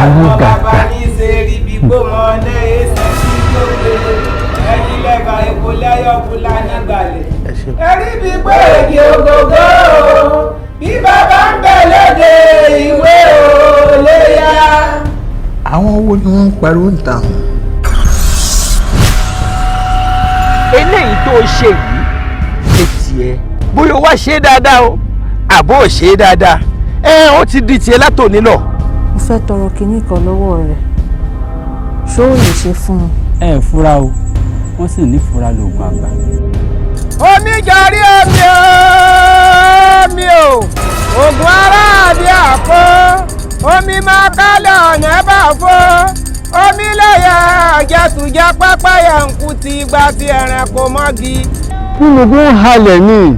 Gùrú Àwọn bàbá gàjà. ní ṣe ríbi kó mọ náà èsì sí gbogbo ẹ̀yin lẹ́fà epo lẹ́yọ̀ fúlàní gbalẹ̀. Ẹ̀rí bí pé èdè ògógó bí bàbá ń bẹ lóde ìwé ò lè yá. Àwọn wo ni wọ́n ń pariwo ń ta wọn? Eléyìí tó ṣe yìí ṣe tiẹ̀, bóyá o wá ṣe é dáadáa o àbó ò ṣe é dáadáa, ẹ ó ti di tiẹ̀ látòní lọ. Mo fẹ́ tọrọ kinní kan lọ́wọ́ rẹ̀, ṣó o lè ṣe fún un? Ẹ fura o, wọ́n sì ní fura lóògùn àgbà. Omi jọrí omi omi o, ògùn aráàbí àpò omi máa kálẹ̀ ọ̀nà bá fó omi lẹ́yà ọ̀jẹ̀tùjẹ́ pápáyà ń kú ti igba ti ẹ̀rẹ̀ kò mọ́gi. Gúnugún ń halẹ̀ ni,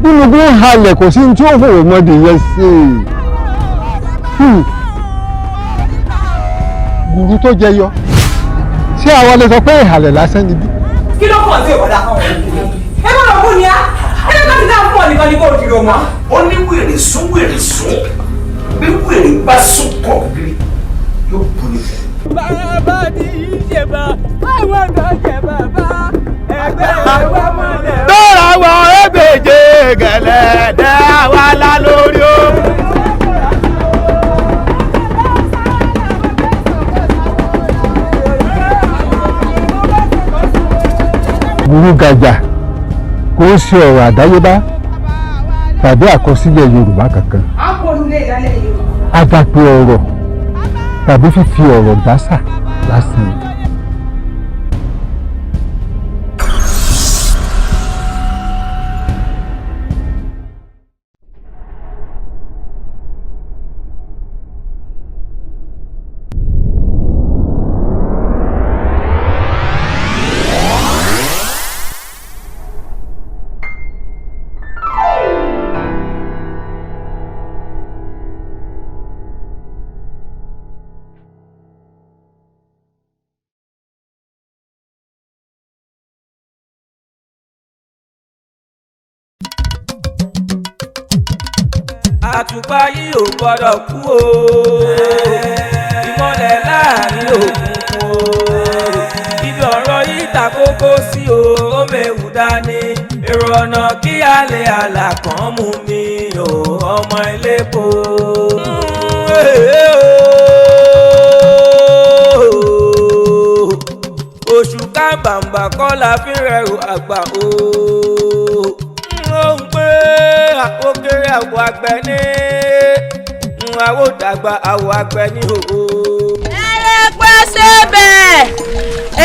gúnugún ń halẹ̀, kò sí ní tí ó fòwò mọ́dì yẹn sí i. Gùrú tó jẹyọ, ṣé àwa lè sọ pé ìhàlẹ̀ lásán níbí? Kí ló kàn sí ìwọ́dà kan? Ẹ má lọ kú ni á, ẹ lọ́kàn ti dá fún ọ nìkan ni kò dìrò mọ́. Ó ní wèrè sún, wèrè sún, bí wèrè bá sún kọ̀ gírí yóò bú ni fẹ́. Bàbá tí í ṣe bá àwọn tó jẹ bàbá ẹgbẹ́ wa mọ̀lẹ́. Tóra wọ ebèje gẹ̀lẹ́dẹ́ wa lá lórí o. Gùrú gàjà kò ń ṣe ọ̀rọ̀ àdáyébá tàbí àkọsílẹ̀ Yorùbá kankan. A kò nílé ìdálẹ́ yìí o. Àdàpè ọ̀rọ̀ tàbí fífi ọ̀rọ̀ dásà lásán ni. Àtùpà yìí ò gbọ́dọ̀ kú o, ìmọ̀lẹ̀ láàrin òkùnkùn o, ibi ọ̀rọ̀ yìí ta kókó sí o, ó mẹ́wù dání èrò ọ̀nà kí alẹ́ àlà kan mú mi o, ọmọ ilépo. Oṣù kábàǹbà kọ́ la fi rẹrù àgbà o, ó ń pé àpòkèrè àwọ̀ àgbẹ̀ ní àwọ̀ dàgbà àwọ̀ àgbẹ̀ ní òwò. Ẹlẹ́pẹ́ sébẹ̀,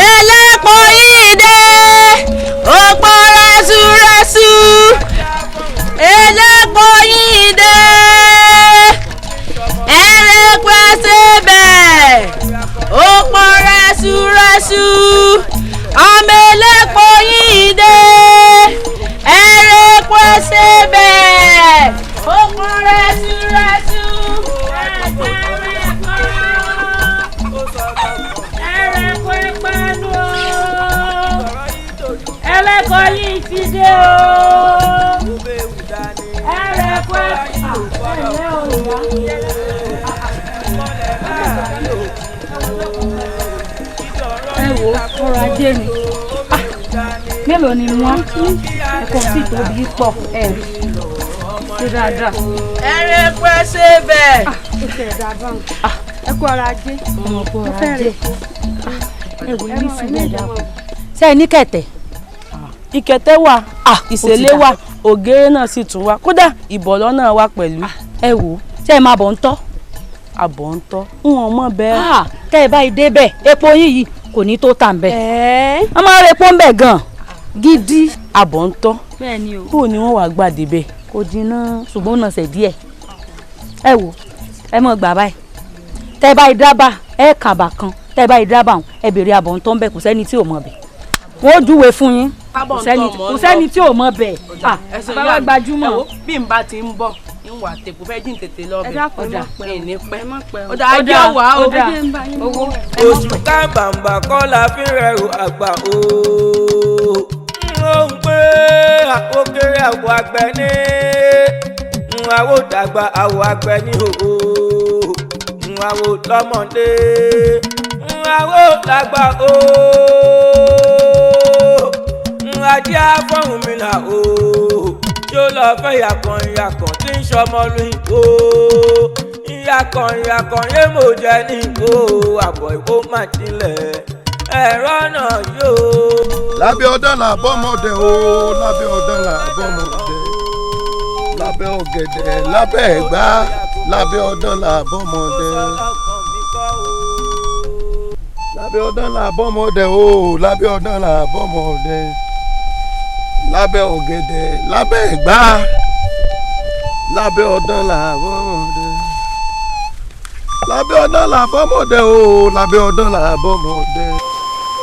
ẹlẹ́pọ̀ yìí dé, òpó rẹ́súrẹ́sú, ẹlẹ́pọ̀ yìí dé, ẹlẹ́pẹ́ sébẹ̀, òpó rẹ́súrẹ́sú, ọmọ ẹlẹ́pọ̀ yìí dé, ẹlẹ́pẹ́ sébẹ̀, òpó rẹ́súrẹ́sú. Ẹlẹ́kọ̀ọ́ yìí ti dé o. Ẹlẹ́kọ̀ọ́ ẹ̀lẹ́ òyà. Ẹ wo, ọrọ̀ ajé ni. Ah, mélòó ni wọ́n ẹ̀kọ́ sì tóbi pọ̀, ẹ̀ rí ṣe dáadáa. Ẹlẹ́pẹ́ sébẹ̀. Ó ṣe ẹ̀dá báwọn. Ẹ kú ọrọ̀ ajé. Ọmọ kú ọrọ̀ ajé. Ẹ wò ní sùúrù, ẹ̀dá kù. Ṣé ẹ ní kẹ̀tẹ̀? Ìkẹtẹ wà, ìṣẹ̀lẹ̀ wà, ògèrè náà sì tún wà, kódà ìbọ̀lọ́ náà wà pẹ̀lú. Ẹ wò ó, ṣé ẹ máa bọ̀ ń tọ́? Àbọ̀ ń tọ́, ń wọ́n mọ̀ bẹ́ẹ̀. Tẹ́ ẹ báyìí débẹ̀, epo yín yìí kò ní tó tà ń bẹ̀. Wọ́n máa ń re epo ń bẹ̀ gan-an gidi. Àbọ̀ ń tọ́. Bẹ́ẹ̀ ni o. Bó ni wọ́n wàá gbà débẹ̀? Kò jìnnà, ṣùgbọ́n ó nàṣẹ̀ díẹ̀. Ẹ wò, ẹ mọ̀ gbà báyìí, tẹ́ ẹ báyìí dábàá ẹ kàbà kan, tẹ́ ẹ báyìí dábàá ọ̀hún, ẹ béèrè àbọ̀ ń tọ́ ń bẹ̀, kò sẹ́ni tí ò mọ̀ bẹ̀, wọ́n ó júwe fún yín. Kò sẹ́ni tí ò mọ̀ bẹ̀. Bàbá gbajúmọ̀. Bí n bá ti ń bọ̀ ń wà tèpò fẹ́ jí n tètè lọ bẹ̀. Ọ̀dà. Ní pẹ́, ọ̀dà ajé ọ̀wà o. Owó. Oṣù kábàǹbà kọ́ la fi rẹrù àgbà o, ó ń pé àpòkèrè àwọ̀ àgbẹ̀ ní àwọ̀ dàgbà àwọ̀ àgbẹ̀ ní òwò. Àwo lọ́mọdé, àwo lágbà o. Ajé afọ́hùn mi là o. Tí ó lọ fẹ́ yàkàn yàkàn tí ń ṣọmọ lóyìnbó. Yàkàn yàkàn yé mo jẹ ní ìgò. Àbọ̀ ìwó má tilẹ̀ ẹ̀rọ náà yóò. Lábẹ́ ọ̀dán là bọ́mọdé o, lábẹ́ ọ̀dán là bọ́mọdé. Lábẹ́ ọ̀gẹ̀dẹ̀, lábẹ́ ẹ̀gbá, lábẹ́ ọ̀dán là bọ́mọdé. Lábẹ́ ọ̀dán là bọ́mọdé o, lábẹ́ ọ̀dán là bọ́mọdé. Lábẹ́ ọ̀gẹ̀dẹ̀, lábẹ́ ẹ̀gbá, lábẹ́ ọ̀dán là bọ́mọdé. Lábẹ́ ọ̀dán là bọ́mọdé o, lábẹ́ ọ̀dán là bọ́mọdé.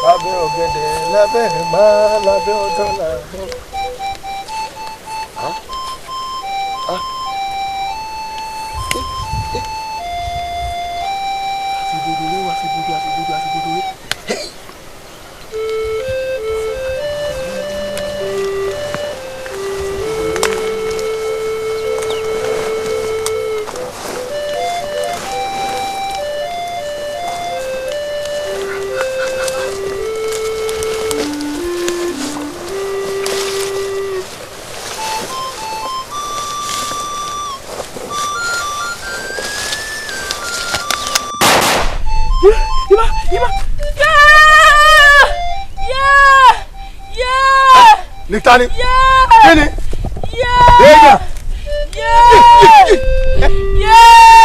Lábẹ́ ọ̀gẹ̀dẹ̀, lábẹ́ ẹ̀gbá, lábẹ́ ọ̀dán là bọ́mọdé. Nitani. Kini. Eya.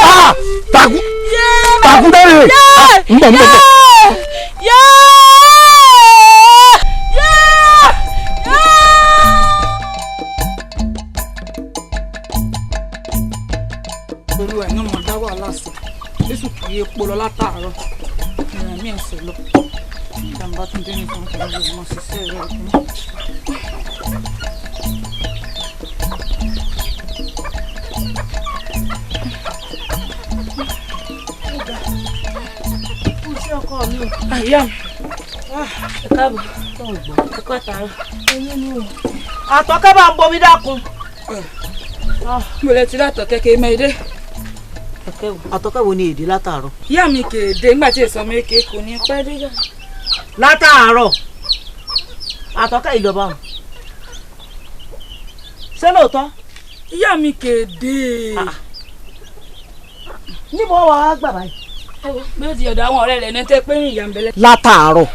Ah! Taku. Taku dare. Nbọ nbọ nbọ. Olúwa ẹ̀ náà mọ̀ dá wàhálà sí. Jésù kì í epo lọ látàárọ̀. Ìrìn mi ẹ̀ sọ lọ. Ìjàmbá tún dé nìkan pẹ̀lú ọmọ ṣiṣẹ́ rẹ̀ kún. Àyà mi, ẹ káàbọ̀, ẹ kú àtàárọ̀. Àtọ̀kẹ́ bá ń bomi dákun. Mo lè ti rí àtọ̀kẹ́ kí n mọ èdè. Àtọ̀kẹ́ wo ni èdè látàárọ̀? Ìyá mi kèdè nígbà tí èso mi ké kò ní pẹ́ dé jà. Látàárọ̀ àtọ̀kẹ́ ìjọba ọ̀hún. Ṣé lóòótọ́? Ìyá mi kèdè. Níbo wà á gbà báyìí? Bí ó ti ọ̀dọ̀ àwọn ọ̀rẹ́ rẹ̀ ní tẹ́ pé ìyá ń bẹ̀lẹ̀. Látàárọ̀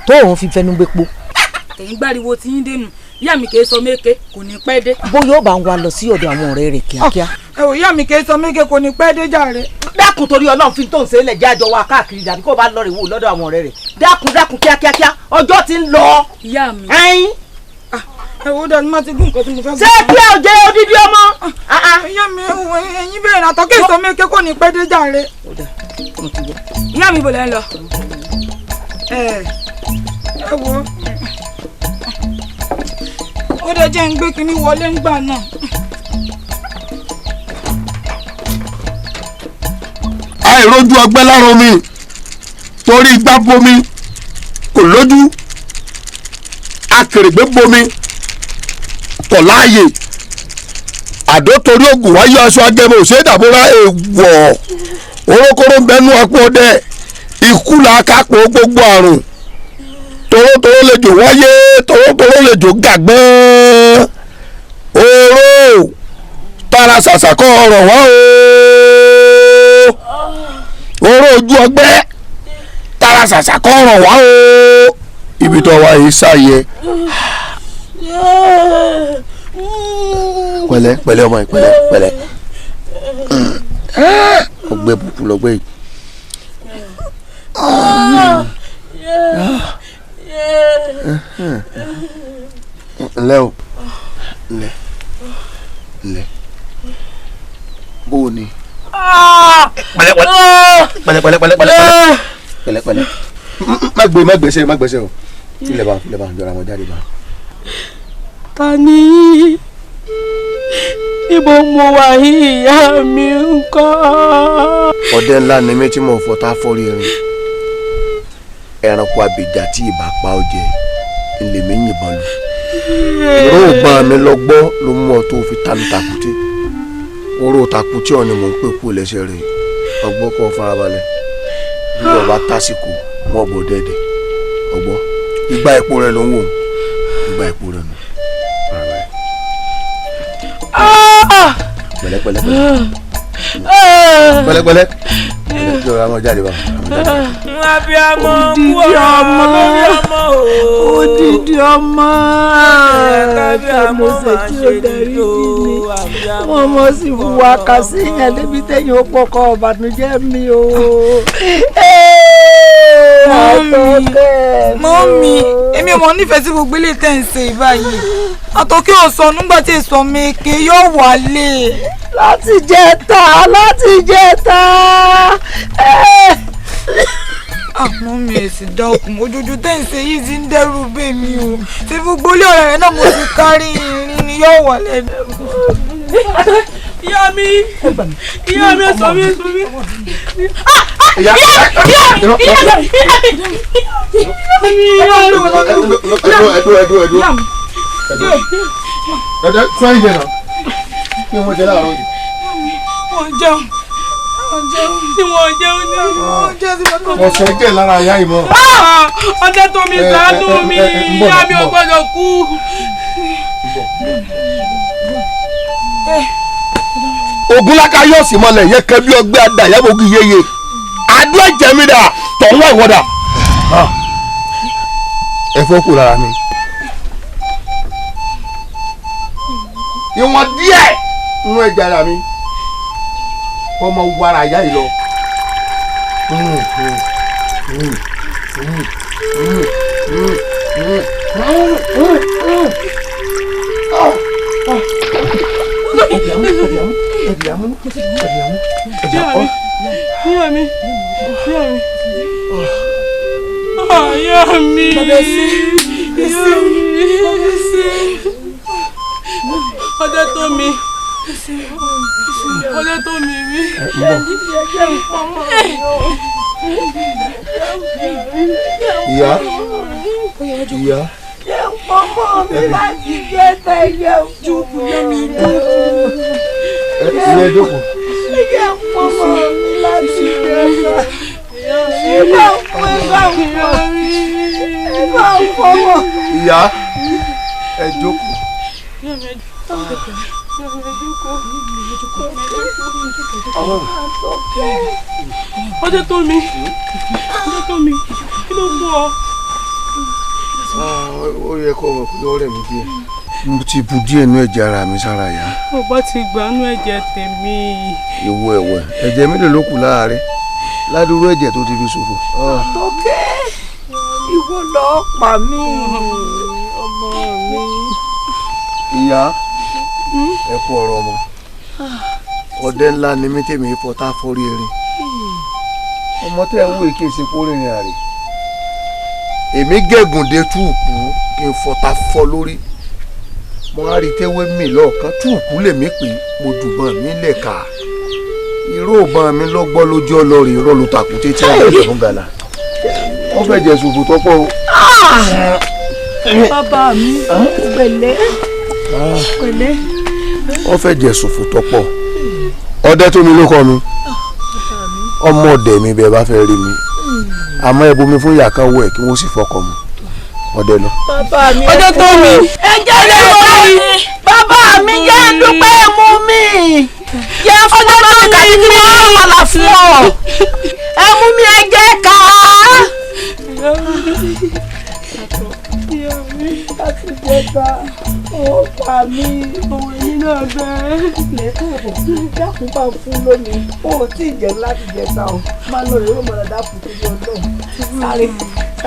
tó òun fi fẹnu gbépo. Tẹ̀yìn gbáriwo tí ń dénú ìyá mi kì í sọ méke kò ní pẹ́ dé. Bóyá ó bá ń wa lọ sí ọ̀dọ̀ àwọn ọ̀rẹ́ rẹ̀ kíákíá. Ẹ wò ìyá mi kì í sọ méke kò ní pẹ́ dé jàre. Dákun torí Ọlọ́run fi tó ń ṣe é lẹ̀ jẹ́ àjọ wa káàkiri dàbí kó bá lọ rè wò lọ́dọ̀ àwọn ọ̀rẹ́ rẹ̀. Dákun dákun kíákíákíá ọjọ́ ti ń lọ. Ìyá mi. Ẹyin. Ẹ wo dàbí má ti gún nǹkan tí mo fẹ́ gún. Ṣé kí ẹ ò jẹ́ odidi ọmọ? Ìyá mi ẹ̀yin bẹ̀rẹ̀ àtọ́kẹ́ sọ méke kò ní pẹ́ dé jàre. Ìyá mi bò lẹ́ ń lọ. Ẹ wo ó dẹ jẹ́ ń gbé kinní wọlé ńgbà náà. Àìrójú ọgbẹ́ lára omi torí igbá bomi kò lójú, akèrègbè bomi kò láàyè, àdó torí ògùn wáyé aṣọ agẹmọ òṣèdàbọra èèwọ̀ orókóró ń bẹnu apò ọdẹ ikú la kápò gbogbo àrùn torótoró lejò wáyé torótoró lejò gàgbọ́n oró tara ṣàṣàkọ ọ̀rọ̀ wá o oró ojú ọgbẹ́ tara ṣàṣàkọ ọ̀rọ̀ wá o ibi tó wà yìí ṣàyẹ. Pẹ̀lẹ́ pẹ̀lẹ́ ọmọ yìí pẹ̀lẹ́ pẹ̀lẹ́ ọgbẹ́ bùkún lọgbẹ́ yìí. Ǹlẹ́ o, ǹlẹ́ ǹlẹ́ bó o ní. Pẹ̀lẹ́ pẹ̀lẹ́ pẹ̀lẹ́ pẹ̀lẹ́ pẹ̀lẹ́ pẹ̀lẹ́ pẹ̀lẹ́ má gbé má gbèsè má gbèsè o ilẹ̀ bá ilẹ̀ bá jọra wọn jáde bá. Ta ni níbo mo wà yìí ìyá mi ń kọ́. Ọdẹ ńlá ni mí tí mò ń fọ tá a fọ́rí erin ẹranko abìjà tí ìbá pa ọ jẹ ńlẹ mi yìnbọn lù ìró ògbọ́n mi lọ gbọ́ ló mú ọ tó fi tanu tàkúté oró tàkúté ọ ni mò ń pè kú lẹ́sẹ̀ rẹ̀ Ọgbọ́n kọ́ farabalẹ̀ nígbà bá tásìkò wọ́n bọ̀ dẹ́dẹ̀ ọgbọ́n ìgbà epo rẹ ló ń wò ìgbà epo rẹ nù farabalẹ̀. Pẹ̀lẹ́pẹ̀lẹ́ pẹ̀lẹ́pẹ̀lẹ́ pẹ̀lẹ́ ọ̀rọ̀ àwọn jáde bá. Abiyamọ kú ọ̀rọ̀ lórí ọmọ o. Odidi ọmọ tẹmọsẹ tí ó darí jí mi wọn mọ sí wà kà sí yẹn débi tẹ̀yìn ó pọkọ ọbànújẹ́ mi o. Mọ́mí, èmi ò mọ̀ nífẹ̀ẹ́ sí gbogbo ilé tẹ̀ ń ṣe báyìí. Àtọ́kẹ́ ò sọ nígbà tí èso mi ké yóò wálé. Láti jẹta láti jẹta. Àmọ́ mi ò sì dákun ojoojú tẹ̀ ń ṣe yìí ti ń dẹ́rù bẹ́ mi o. Ṣé gbogbo ilé ọ̀rẹ́ rẹ̀ náà mo ti kárí irin ni yóò wálé. Ìyá mi, ìyá mi, ẹ̀sọ́ mi, ẹ̀sọ́ mi. Ìyá ìyá ìyá ìyá ẹdú ẹdú ẹdú ẹdú sọ́yìn jẹ náà kí wọ́n jẹ láàárọ̀ yìí. Wọ́n jẹun, wọ́n jẹun, tí wọ́n jẹun ní. Wọ́n jẹun sí bàbá mi. Ọ̀sẹ̀ jẹ́ lára ìyá yìí mọ́. Ọdẹ tó mi ṣàánú mi, ìyá mi ò gbọ́dọ̀ kú. Ògúnláka yóò sì mọlẹ̀ yẹ kẹ́ bí ọgbẹ́ adà yàgògì yeye adó ẹ̀jẹ̀ mi dà tọ̀wọ́ ìwọ́dà. Ẹ fọ́ kù lára mi. Ìwọ̀n díẹ̀ nínú ẹ̀jẹ̀ ara mi wọ́n mọ wàrà ìyá yìí lọ. Ìyá mi, ìyá mi, ìyá mi, ìyá mi, ọdẹ tó mi, ọdẹ tó mi mi. Ìyá, ìyá. Ọmọ mi láti jẹ́ tẹ̀yẹ̀ jókòó mi jókòó. Ìyá jókòó. Ẹ̀jẹ̀ ọmọ mi láti jẹ́ tẹ̀yẹ̀. Ìgbà fún ìgbà fún ìgbà fún ọmọ. Ìyá ẹ jókòó. Ọdẹ tó mi, ọdẹ tó mi, kí ló mú ọ? Ó yẹ kó mọ̀ pé ó rẹ̀ mí díẹ̀. Mo ti bu díẹ̀ nú ẹ̀jẹ̀ ara mi sára ìyá. Bàbá ti gbà nú ẹ̀jẹ̀ tèmi. Ìwọ ẹ̀wẹ̀ ẹ̀jẹ̀ mélòó ló kù lára rẹ̀ ládùúrú ẹ̀jẹ̀ tó ti fi ṣòfò. Àtọ́kẹ́ ìwọ lọ́ọ́ pa mí ọmọ mi. Ìyá ẹ kú ọ̀rọ̀ ọmọ ọdẹ ńlá ni mí tèmi fọta forí erin ọmọ tẹ ń wò kí n ṣe kó rìnrìn àrè èmi gẹ̀gùn dé túùkù kí n fọta fọ́ lórí mo á rí tẹ́wé mi lọ́ọ̀kan túùkù lèmi pè mo dùbọ̀n mi lẹ̀ka irú òbọ̀n mi ló gbọ́ lójú ọlọ́rìí irọ́ ló tàkùté tí wọ́n bẹ̀rẹ̀ fún gàlà wọ́n fẹ́ jẹ ṣùfù tọ́pọ̀ o. Bàbá mi pẹ̀lẹ́ pẹ̀lẹ́. Wọ́n fẹ́ jẹ ṣòfò tọ́pọ̀ ọdẹ tó mi ló kọ́ mi ọmọ ọdẹ mi bẹ́ẹ̀ bá fẹ́ rí mi àmọ́ ẹ bomi fún ìyá kan wẹ̀ kí wọ́n sì fọkọ̀ mu ọdẹ lọ. Bàbá mi ọdẹ tó mi ẹ jẹ́ dúpẹ́ bàbá mi jẹ́ dúpẹ́ mú mi jẹ́ fún ọmọ mi kàtí kí wọ́n wàlà fún ọ ẹ mú mi ẹ jẹ́ ká. Láti jẹta ó pa mí. Ọmọ yìí náà bẹ́ẹ̀. Lẹ́kọ̀ọ́ dákun bá fún lómi. O ò tí ì jẹun láti jẹta o. Máa lọ rèé ó mọ̀nà dákun tó yọ náà. Sáré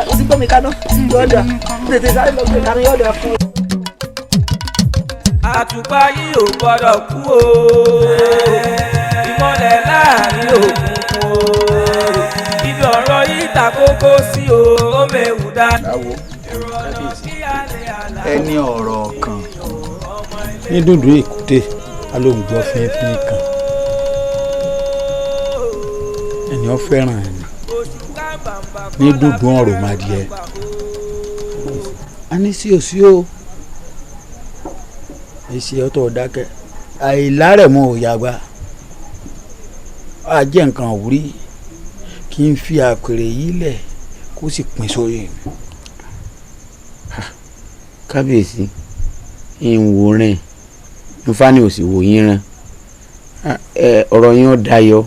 o ti gbọ́ mi kaná yọ̀ọ̀dà tètè sáré lọ gbé kaná yọ̀ọ̀dà fún un. Àtùpà yìí ò gbọ́dọ̀ kú o. Ìmọ̀lẹ̀ láàrin òkùnkùn o. Ibi ọ̀rọ̀ yìí ta kókó sí o. Ó mẹ́wù dání. Ẹni ọ̀rọ̀ kan ní dùndún èkúté alóhùngbọ́ fínfín kan ẹni ó fẹ́ràn ẹni ní dùndún ọ̀rọ̀ màdìẹ. A ní sí òsí o èsì ọ̀tọ̀ dákẹ́ àìlárẹ̀mọ ò yàgbá. Á jẹ́ nǹkan àwúrí kí n fi àpèrè yìí lẹ̀ kó sì pín sórí mi. Kábíyèsí, ìwòran nfa ni ò sì wò yín rán, ọ̀rọ̀ yín ó dayọ̀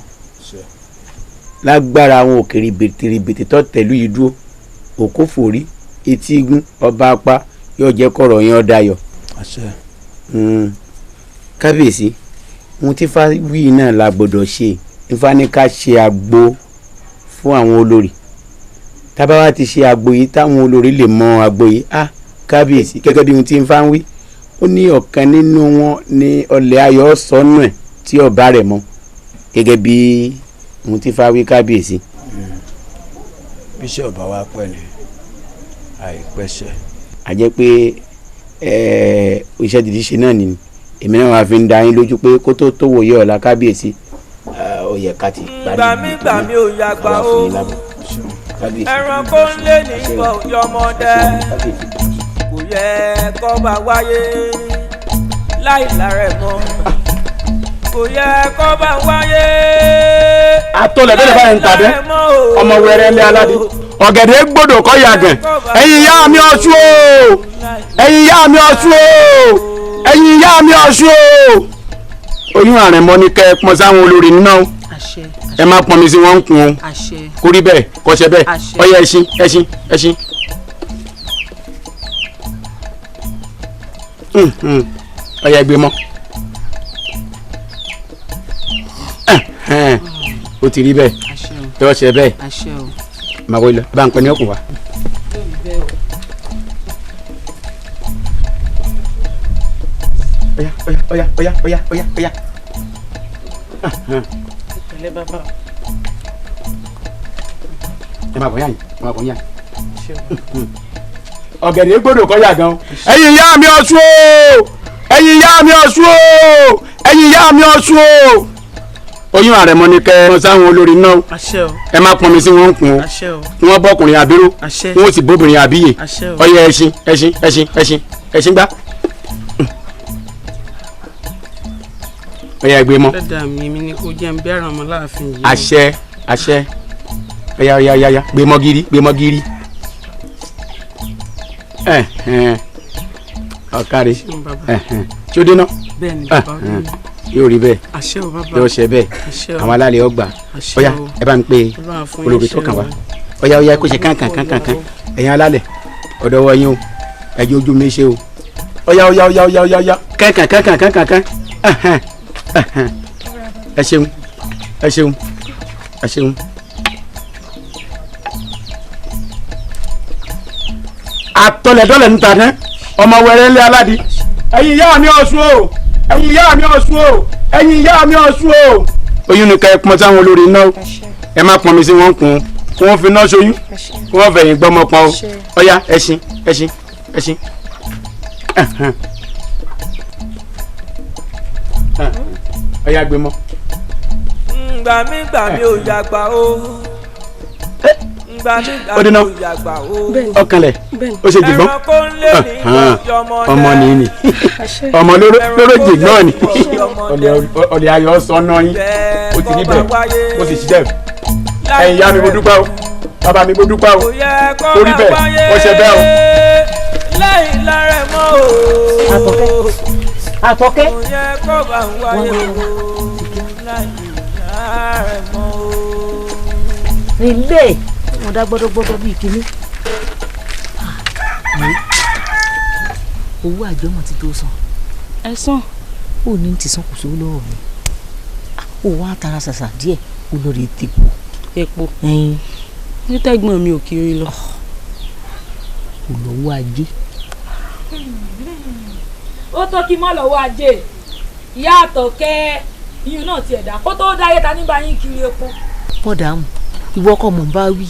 lágbára àwọn òkèrè bètèrèbètè tó tẹ̀lú yìí dúró òkófòrí etí igun ọba apá yóò jẹ́ kọ̀rọ̀ yín ó dayọ̀. Kábíyèsí, ohun tí fáwí náà la gbọ́dọ̀ ṣe. Nfa ní ká ṣe àgbo fún àwọn olórí. Tábà wá ti ṣe àgbo yìí táwọn olórí lè mọ àgbo yìí á kábíyèsí gẹ́gẹ́ bí ohun tí nfa ń wí, ó ní ọ̀kan nínú wọn ní ọlẹ̀ ayọ̀ sọnù ẹ̀ tí ọba rẹ̀ mọ́ gẹ́gẹ́ bí ohun tí fáwí kábíyèsí. Bíṣẹ́ ọba wa pẹ́ ni àìpẹ́ṣẹ́. A jẹ́ pé iṣẹ́ dídí ṣe náà nìyí, èmi náà wàá fi ń da yín lójú pé kó tó tó wòye ọ̀la kábíyèsí ó yẹ ká ti parí gbàmígbàmí ò yàgbà o, ẹranko ń lé ní ìbọn yọmọdé, kò yẹ kó bá wáyé láì lárẹ̀ mọ́, kò yẹ kó bá wáyé. Atọ́lẹ̀ bẹ́ẹ̀ báyìí ń tàbẹ́ ọmọ wẹrẹ ńlẹ̀ aládé ọ̀gẹ̀dẹ̀ gbọ́dọ̀ kọ́ yàgẹ̀. Ẹ̀yin ìyá mi Ọ̀ṣun o, ẹ̀yin ìyá mi Ọ̀ṣun o, ẹ̀yin ìyá mi Ọ̀ṣun o. Oyún àrẹ̀mọ ni kẹ́ ẹ pọn sáwọn olórí nínú o, ẹ má pọn mi sí wọn ń kun o, kó rí bẹ́ẹ̀ kọ́ṣẹ́ bẹ́ẹ̀. Ọyẹ ẹṣin ẹṣin ẹṣin. Ọyẹ gbé mọ́. Ó ti rí bẹ́ẹ̀ yọ ṣe bẹ́ẹ̀. Màá wọlé bá ń pẹ́ ní ọkùn wa. Ọya ọya ọya ọya ọya ọya. Ẹ máa bọ̀ yá yìí, ẹ máa bọ̀ yá yìí. Ọ̀gẹ̀dẹ̀ gbọ́dọ̀ kọ́ yà gan. Ẹ̀yin ìyá mi Ọ̀ṣun o, ẹ̀yin ìyá mi Ọ̀ṣun o, ẹ̀yin ìyá mi Ọ̀ṣun o. Oyún àrẹ̀mọ ni kẹ́ ẹ sáwọn olórí náà, ẹ má pọn mi sí wọn ń kun o, wọn bọkùnrin àbíró, wọn sì bóbìnrin àbíyè. Ọyẹ ẹṣin ẹṣin ẹṣin ẹṣin ẹṣin gbá. Ọyẹ ẹgbẹ́ mọ́. Lẹ́dàá mi mi ni kò jẹ́ ń bẹ́ràn ọmọ láàfin yìí. Àṣẹ àṣẹ. Ọyà ọyà ọyà ọyà gbé mọ́ gírí gbé mọ́ gírí. Ọ̀kàrẹ̀ tí ó dé náà. Bẹ́ẹ̀ni bàbá ó dé náà. Yóò rí bẹ́ẹ̀ yóò ṣe bẹ́ẹ̀, àwọn alálẹ̀ ọgbà. Ọyà ẹ bá ń pe olórí tó kàn wá. Ọyà ọyà kó ṣe kánkàn kánkàn kan. Ẹ̀yin alálẹ̀ ọ̀dọ̀ wọ yín o, ẹ̀jẹ̀ ojú mi ṣe o. Ọyà ọyà ọyà ọyà ọyà ọyà kánkàn kánkàn kánkàn kan. Ẹ ṣeun ẹ ṣeun ẹ ṣeun. Àtọlẹ̀dọ́lẹ̀ ń ta tán ọmọ wẹrẹ ńlẹ̀ aládìí. Ẹ̀yin ìyá mi Ọ̀ṣun o, ẹ̀yin ìyá mi Ọ̀ṣun o, ẹ̀yin ìyá mi Ọ̀ṣun o. Oyún ni ká ẹ pọn sáwọn olórí náà, ẹ má pọn mi sí wọn kun, kí wọ́n fi iná ṣoyún, kí wọ́n fẹ̀yìn gbọ́mọ pọn o. Ọ̀yá ẹṣin ẹṣin ẹṣin. Ọ̀yá gbé mọ́. Gbàmígbàmí ò yàgbà o, gbàmígbàmí ò yàgbà o. Ọkànlẹ̀ ó ṣe jìgbọ́n ọmọ nìyí ni ọmọ lóró jìgbọ́n ni ọlẹ̀ ayọ̀ sọ náà yín. Ó ti rí bẹ́ẹ̀ ó sì ṣiṣẹ́. Ẹ̀yin ìyá mi mo dúpẹ́ o, bàbá mi mo dúpẹ́ o, ó rí bẹ́ẹ̀ ó ṣe bẹ́ẹ̀ o. Àtọ̀kẹ́ nílé wọn dá gbọdọgbọdọ bíi kínní. Owó àjọmọ̀ ti tó san. Ẹ san. Ó ní ti san kò sówó lọ́wọ́ mi. Ó wá tara ṣàṣà díẹ̀ ó lọ rí tepo. Epo. Ní tẹ́gbọ̀n mi ò kiri lọ. Kò lọ́wọ́ ajé. Ó tó kí mọ́ lọ́wọ́ ajé. Ìyá Àtọ̀kẹ́ iyùn náà ti ẹ̀dá kó tó dáyé ta nígbà yín kiri epo. Bọ́dà ìwọ kọ́ mò ń bá wí,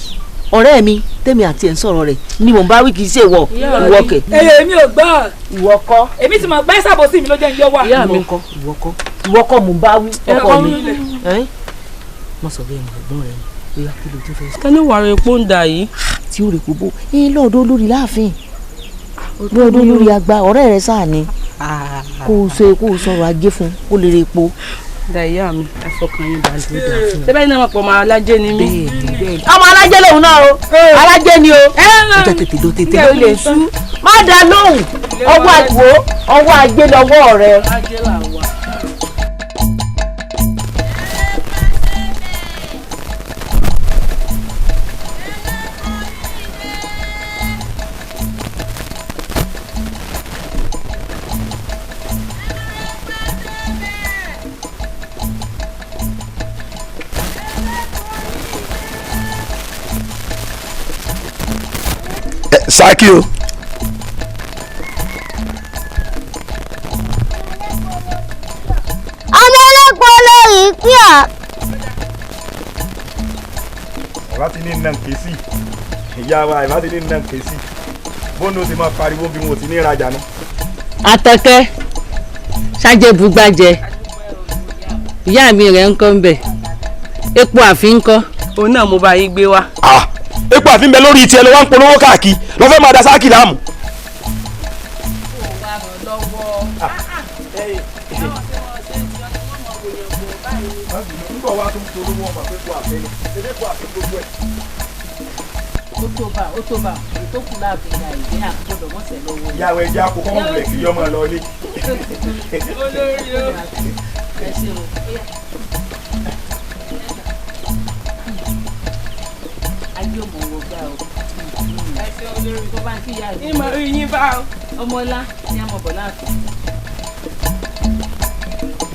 ọ̀rẹ́ mi tèmi àti ẹ̀ ń sọ̀rọ̀ rẹ̀ ni mò ń bá wí, kì í ṣe ìwọ. Ìwọ kẹ̀. Èyí mi ò gbọ́. Ìwọ kọ́. Èmi ti mọ̀ pé ṣàbòsí mi ló jẹ́ ìyọ́ wà. Ìwọ kọ́ ìwọ kọ́ ìwọ kọ́ mò ń bá wí ọkọ mi. Mo sọ bẹ́ẹ̀ mọ̀ ẹ̀gbọ́n rẹ ni bóyá kí ló tún fẹ́ sọ. Kẹ́ni wàrà epo ń dà yìí. Tí ó rè kó bó ẹ lọ́ọ̀dọ́ olórí láàfin lọ́ọ̀dọ́ olórí àgbà ọ̀rẹ́ rẹ sáà ni kó o sọ kó o sọ̀rọ̀ ajé fún kó lè rè epo. Da ìyá mi, ẹ fọkàn yín balẹ̀. Ṣé náà mọ̀ pé ọmọ alájẹ ni mí? Ọmọ alájẹ lòun náà o, alájẹ ni o. Ó jẹ́ tètè lọ tètè ló lè sú. Má dá lóhùn, ọwọ́ àgbo, ọwọ́ ajé lọ́wọ́ rẹ. Sákì o. Ọmọ ẹlẹ́pọ̀ lórí píà. Ìbá ti ní nà ké sí ìyá wa, ìbá ti ní nà ké sí bóńdó ti máa pariwo bí wọn ò ti ní ìrajà náà. Àtọ̀kẹ́ ṣàjẹbùgbàjẹ ìyá mi rẹ̀ ń kọ́ ń bẹ̀ epo àfi ń kọ́. Òun náà mo bá yín gbé wá. Epo àfi ń bẹ lórí tiẹ̀ ló wá ń polówó káàkiri ló fẹ́ máa da sáàkì láàmú. Ó tó bá ó tó bá ìtókù láàfin ìyá ìdí àgbọ̀dọ̀ mọ̀sẹ̀ lọ́wọ́. Ìyàwó ẹja kò kọ́ mọ̀ kí ọmọ lọ ilé. Olórí o. Ẹ ṣeun. Ajé ò mọ̀ wọ gbà o. Ẹ ṣe olórí. Tó bá ń kíyà rẹ̀. Ìmọ̀ rí yín bá o. Ọmọlá ní àmọ̀ bọ̀ láàfin.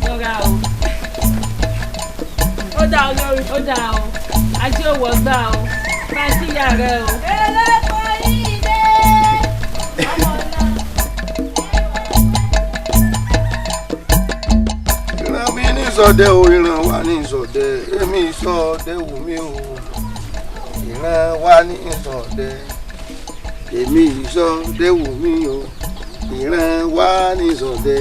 Lọ́ra o. Ó dá olórí. Ó dá o. Ajé ò wọ gbà o. Bá ń kíyà rẹ̀ o. Ẹlẹ́pọ̀ yìí dé. Ìran mi ní sọdẹ o, ìran wa ní sọdẹ, èmi sọdẹ wù mí o. Ìran wa ní sọdẹ, èmi sọdẹ wù mí o. Ìran wa ní sọdẹ,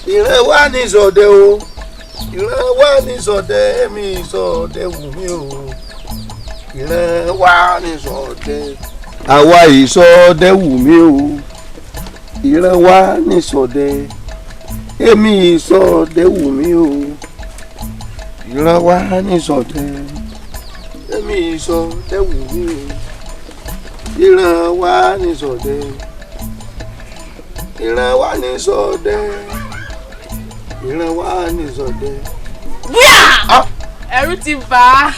ìran wa ní sọdẹ o, ìran wa ní sọdẹ, èmi sọdẹ wù mí o. Ìran wa ní sọdẹ, àwa ìsọdẹ wù mí o. Ìran wa ní sọdẹ, èmi ìsọdẹ wù mí o. Ìran wa ní sọdẹ, èmi ìsọdẹ wù mí o. Ìran wa ní sọdẹ, ìran wa ní sọdẹ, ìran wa ní sọdẹ. Búyà! Ẹ̀rù ti bà á.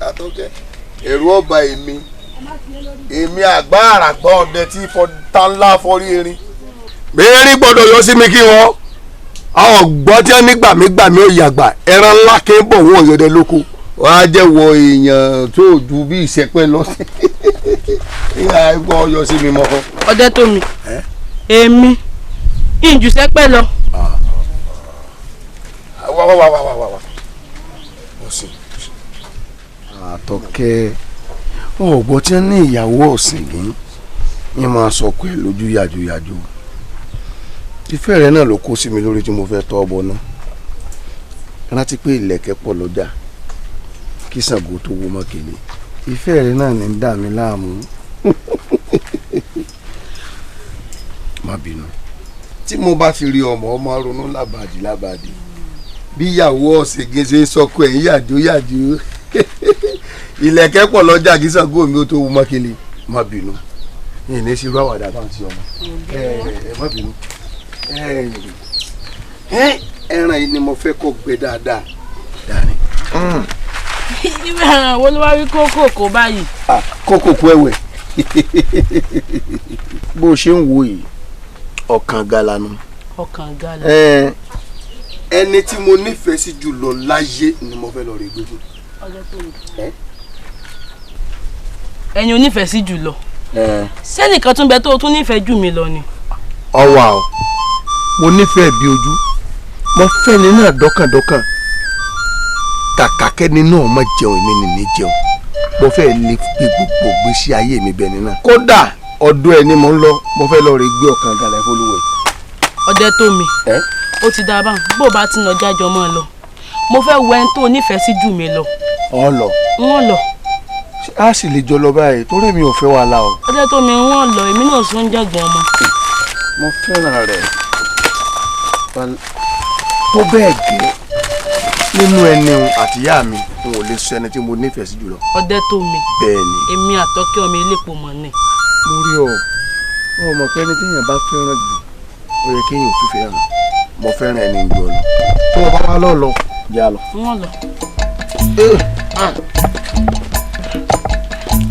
Àtọ́kẹ́, ẹ̀rù ọba èmi, èmi àgbá àràgbá ọdẹ tí ta ńlá fọrí erin. Bẹ́ẹ̀ni gbọ́dọ̀ yọ sí mi kí wọ́n àwọn gbọ́ tí wọ́n ní gbàmígbàmí ò yàgbà ẹran ńlá kí n bọ̀ wọ́n yọdẹ lóko. Wọ́n á jẹ́ wọ èèyàn tó ju bí ìṣẹ́pẹ́ lọ sí ìyá ẹ̀gbọ́n yọ sí mi mọ́kọ́. Ọdẹ tó mi, èmi ìjùsẹ́pẹ́ lọ. Wá wá wá wá wá wá ọ̀sìn. Àtọ̀kẹ́ ọ̀gbọ́n tí wọ́n ní ìyàwó ọ̀sìn gín ní máa sọ pé lójú yàjóyàjó. Ìfẹ́ rẹ náà ló kó sí mi lórí tí mo fẹ́ tọ́ ọbọ náà. Rántí pé ìlẹ̀kẹ̀ pọ̀ lọ́jà kí Ṣàngó tó wó mọ́kèlè. Ìfẹ́ rẹ náà ní ń dà mí láàmú. Má bínú. Tí mo bá ti rí ọmọ ọmọ ronú lábàdì lábàdì. Bí ìyàwó ọ̀sìngín ṣe ń sọkọ ẹ̀ ń yàjó yàjó. Ìlẹ̀kẹ̀ pọ̀ lọ́jà kí Ṣàngó mi ó tó wó mọ́kèlè. Má bínú. Ìní ṣe irú àwàdà bá ń ti ọmọ. Ẹ má bínú. Ẹran yìí ni mo fẹ́ kó gbẹ dáadáa. Ìwé ẹran wo ló wá rí kókòkò báyìí? Kókòkò ẹ̀wẹ̀. Bó ṣe ń wo yìí, ọ̀kan galanu. Ọ̀kan gala. Ẹni tí mo nífẹ̀ẹ́ sí jù lọ láyé ni mo fẹ́ lọ rí gbé fún. Ẹni o nífẹ̀ẹ́ sí jù lọ. Sẹ́nìkan tún bẹ tó o tún nífẹ̀ẹ́ jù mí lọ ni. Ọwà o, mo nífẹ̀ẹ́ bí ojú, mo fẹ́ ni náà dọ́kàndọ́kàn. Kàkà kẹ́ni náà má jẹun, èmi nìní jẹun. Mo fẹ́ lè gbé gbogbo gbèsè ayé mi bẹ́ẹ̀ ni náà. Kódà ọ̀dọ̀ ẹ ni mo ń lọ, mo fẹ́ lọ rí gbé ọ̀kan galẹ̀ fọlúwẹ̀. Ọdẹ tó mi, ó ti dáa báwọn, bó o bá ti nà jájọ mọ́ ọ lọ. Mo fẹ́ wọ ẹni tó o nífẹ̀ẹ́ sí jù mí lọ. Ọ lọ. Wọ́n lọ. A sì lè jọ lọ báyìí torí mi ò fẹ́ wàhálà o. Ọdẹ tó mi wọ́n lọ, èmi náà sún jẹ̀gbọ́n ọmọ. Mo fẹ́ràn rẹ̀. Tó bẹ́ẹ̀ gẹ́ nínú ẹni àtìyá mi n ò lè sọ ẹni tí mo nífẹ̀ẹ́ sí jùlọ. Ọdẹ tó mi. Bẹ́ẹ̀ ni. Èmi àtọ́kẹ́ ọmọ elépo mọ̀ ni. Mo rí ọ, ọ mọ̀ pé ẹni téèyàn bá fẹ́ràn jù ó yẹ kéèyàn ò fífẹ́ hàn. Mo fẹ́ràn ẹni jù ọ lọ. Tó o bá wá lọ lọ, jẹ́ a lọ. Wọ́n lọ.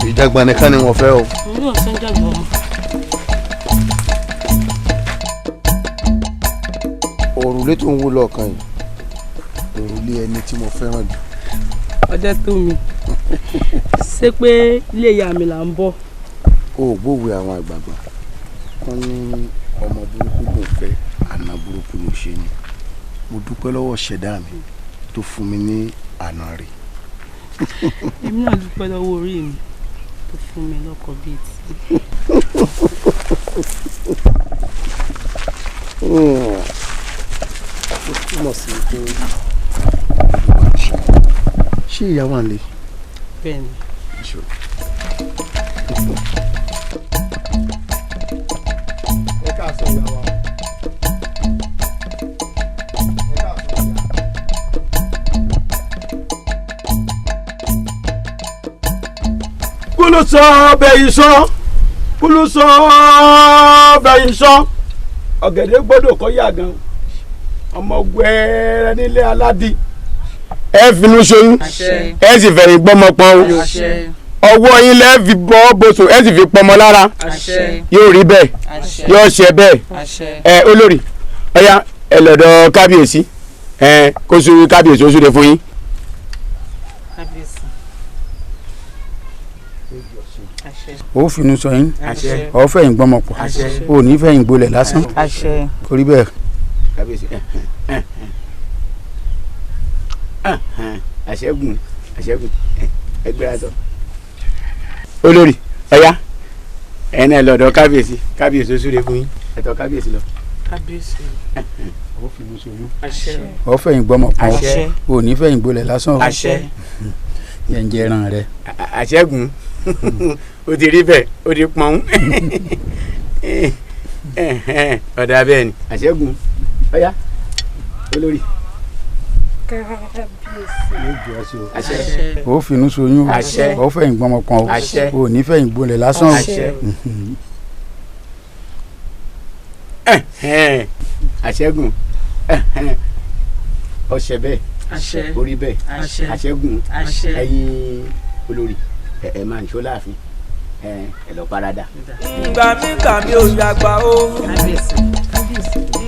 Ìjàgbọ̀n nìkan ni wọ́n fẹ́ o. Mo ní ọ̀sán jàgbọ̀n mọ́. Òrùlé tó ń wó lọ́ọ̀kan yìí, òrùlé ẹni tí mo fẹ́ràn jù. Ọdẹ tó mi, ṣé pé ilé ìyá mi là ń bọ̀? O ò gbóòwe àwọn àgbààgbà wọ́n ní ọmọ burúkú kò fẹ́, àna burúkú ló ṣe ni. Mo dúpẹ́ lọ́wọ́ ṣẹ̀dá mi tó fún mi ní àna rẹ̀. Èmi náà dúpẹ́ lọ́wọ́ orí mi tó fún mi lọ́kọ bíi ti. Ó túmọ̀ sí pé ṣé ìyá wà nílé? Bẹ́ẹ̀ni. Ẹ káàsán ìyá wa. Ẹ káàsán ìyá. Kúlù sọ bẹ̀yìn sọ, kúlù sọ bẹ̀yìn sọ, ọ̀gẹ̀dẹ̀ gbọ́dọ̀ kọ́ yà gan, ọmọ gbẹ́rẹ́ nílé aládì. Ẹ finú ṣoyún, ẹ sì fẹ̀yìn gbọ́mọ pọ́n o, ọwọ́ yín lẹ́ fi bọ́ bóṣù, ẹ sì fi pọmọ lára, yóò rí bẹ́ẹ̀, yóò ṣe bẹ́ẹ̀. Ẹ olórí, ọ̀yá ẹ lọ́dọ̀ kábíyèsí, ẹ kó sùn kábíyèsí ó súre fún yín. Ó finú sọ yín, ó fẹ̀yìn gbọ́mọ pọ̀, ó ní fẹ̀yìn gbolẹ̀ lásán, kò rí bẹ́ẹ̀. Kábíyèsí àṣẹ́gun àṣẹ́gun ẹgbẹ́ àtọ̀. Olórí ọ̀yá ẹ̀ náà lọ́dọ̀ kábíyèsí, kábíyèsí ó súre fún yín, ẹ̀tọ́ kábíyèsí lọ. Kábíyèsí. Ó finú sọ yín, ó fẹ̀yìn gbọ́mọ pọ̀, ó ní fẹ̀yìn gbolẹ̀ lásán, yẹn ń jẹ ẹran rẹ. Àṣẹ́gun ó ti rí bẹ́ẹ̀, ó ti pọ́n ọ̀dà bẹ́ẹ̀ ni. Àṣẹ́gun ọ̀yá olórí. Kábíyèsí. Ó finú ṣoyún, ó fẹ̀yìn gbọ́mọ pọ̀n, ó ní fẹ̀yìn gbolẹ̀ lásán. Àṣẹ́gun ọṣẹ bẹ́ẹ̀, orí bẹ́ẹ̀, àṣẹ́gun ẹ̀yin olórí ẹ máa ń ṣó láàfin, ẹ lọ parada. Ngbà mí gbà mí ò yàgbà o,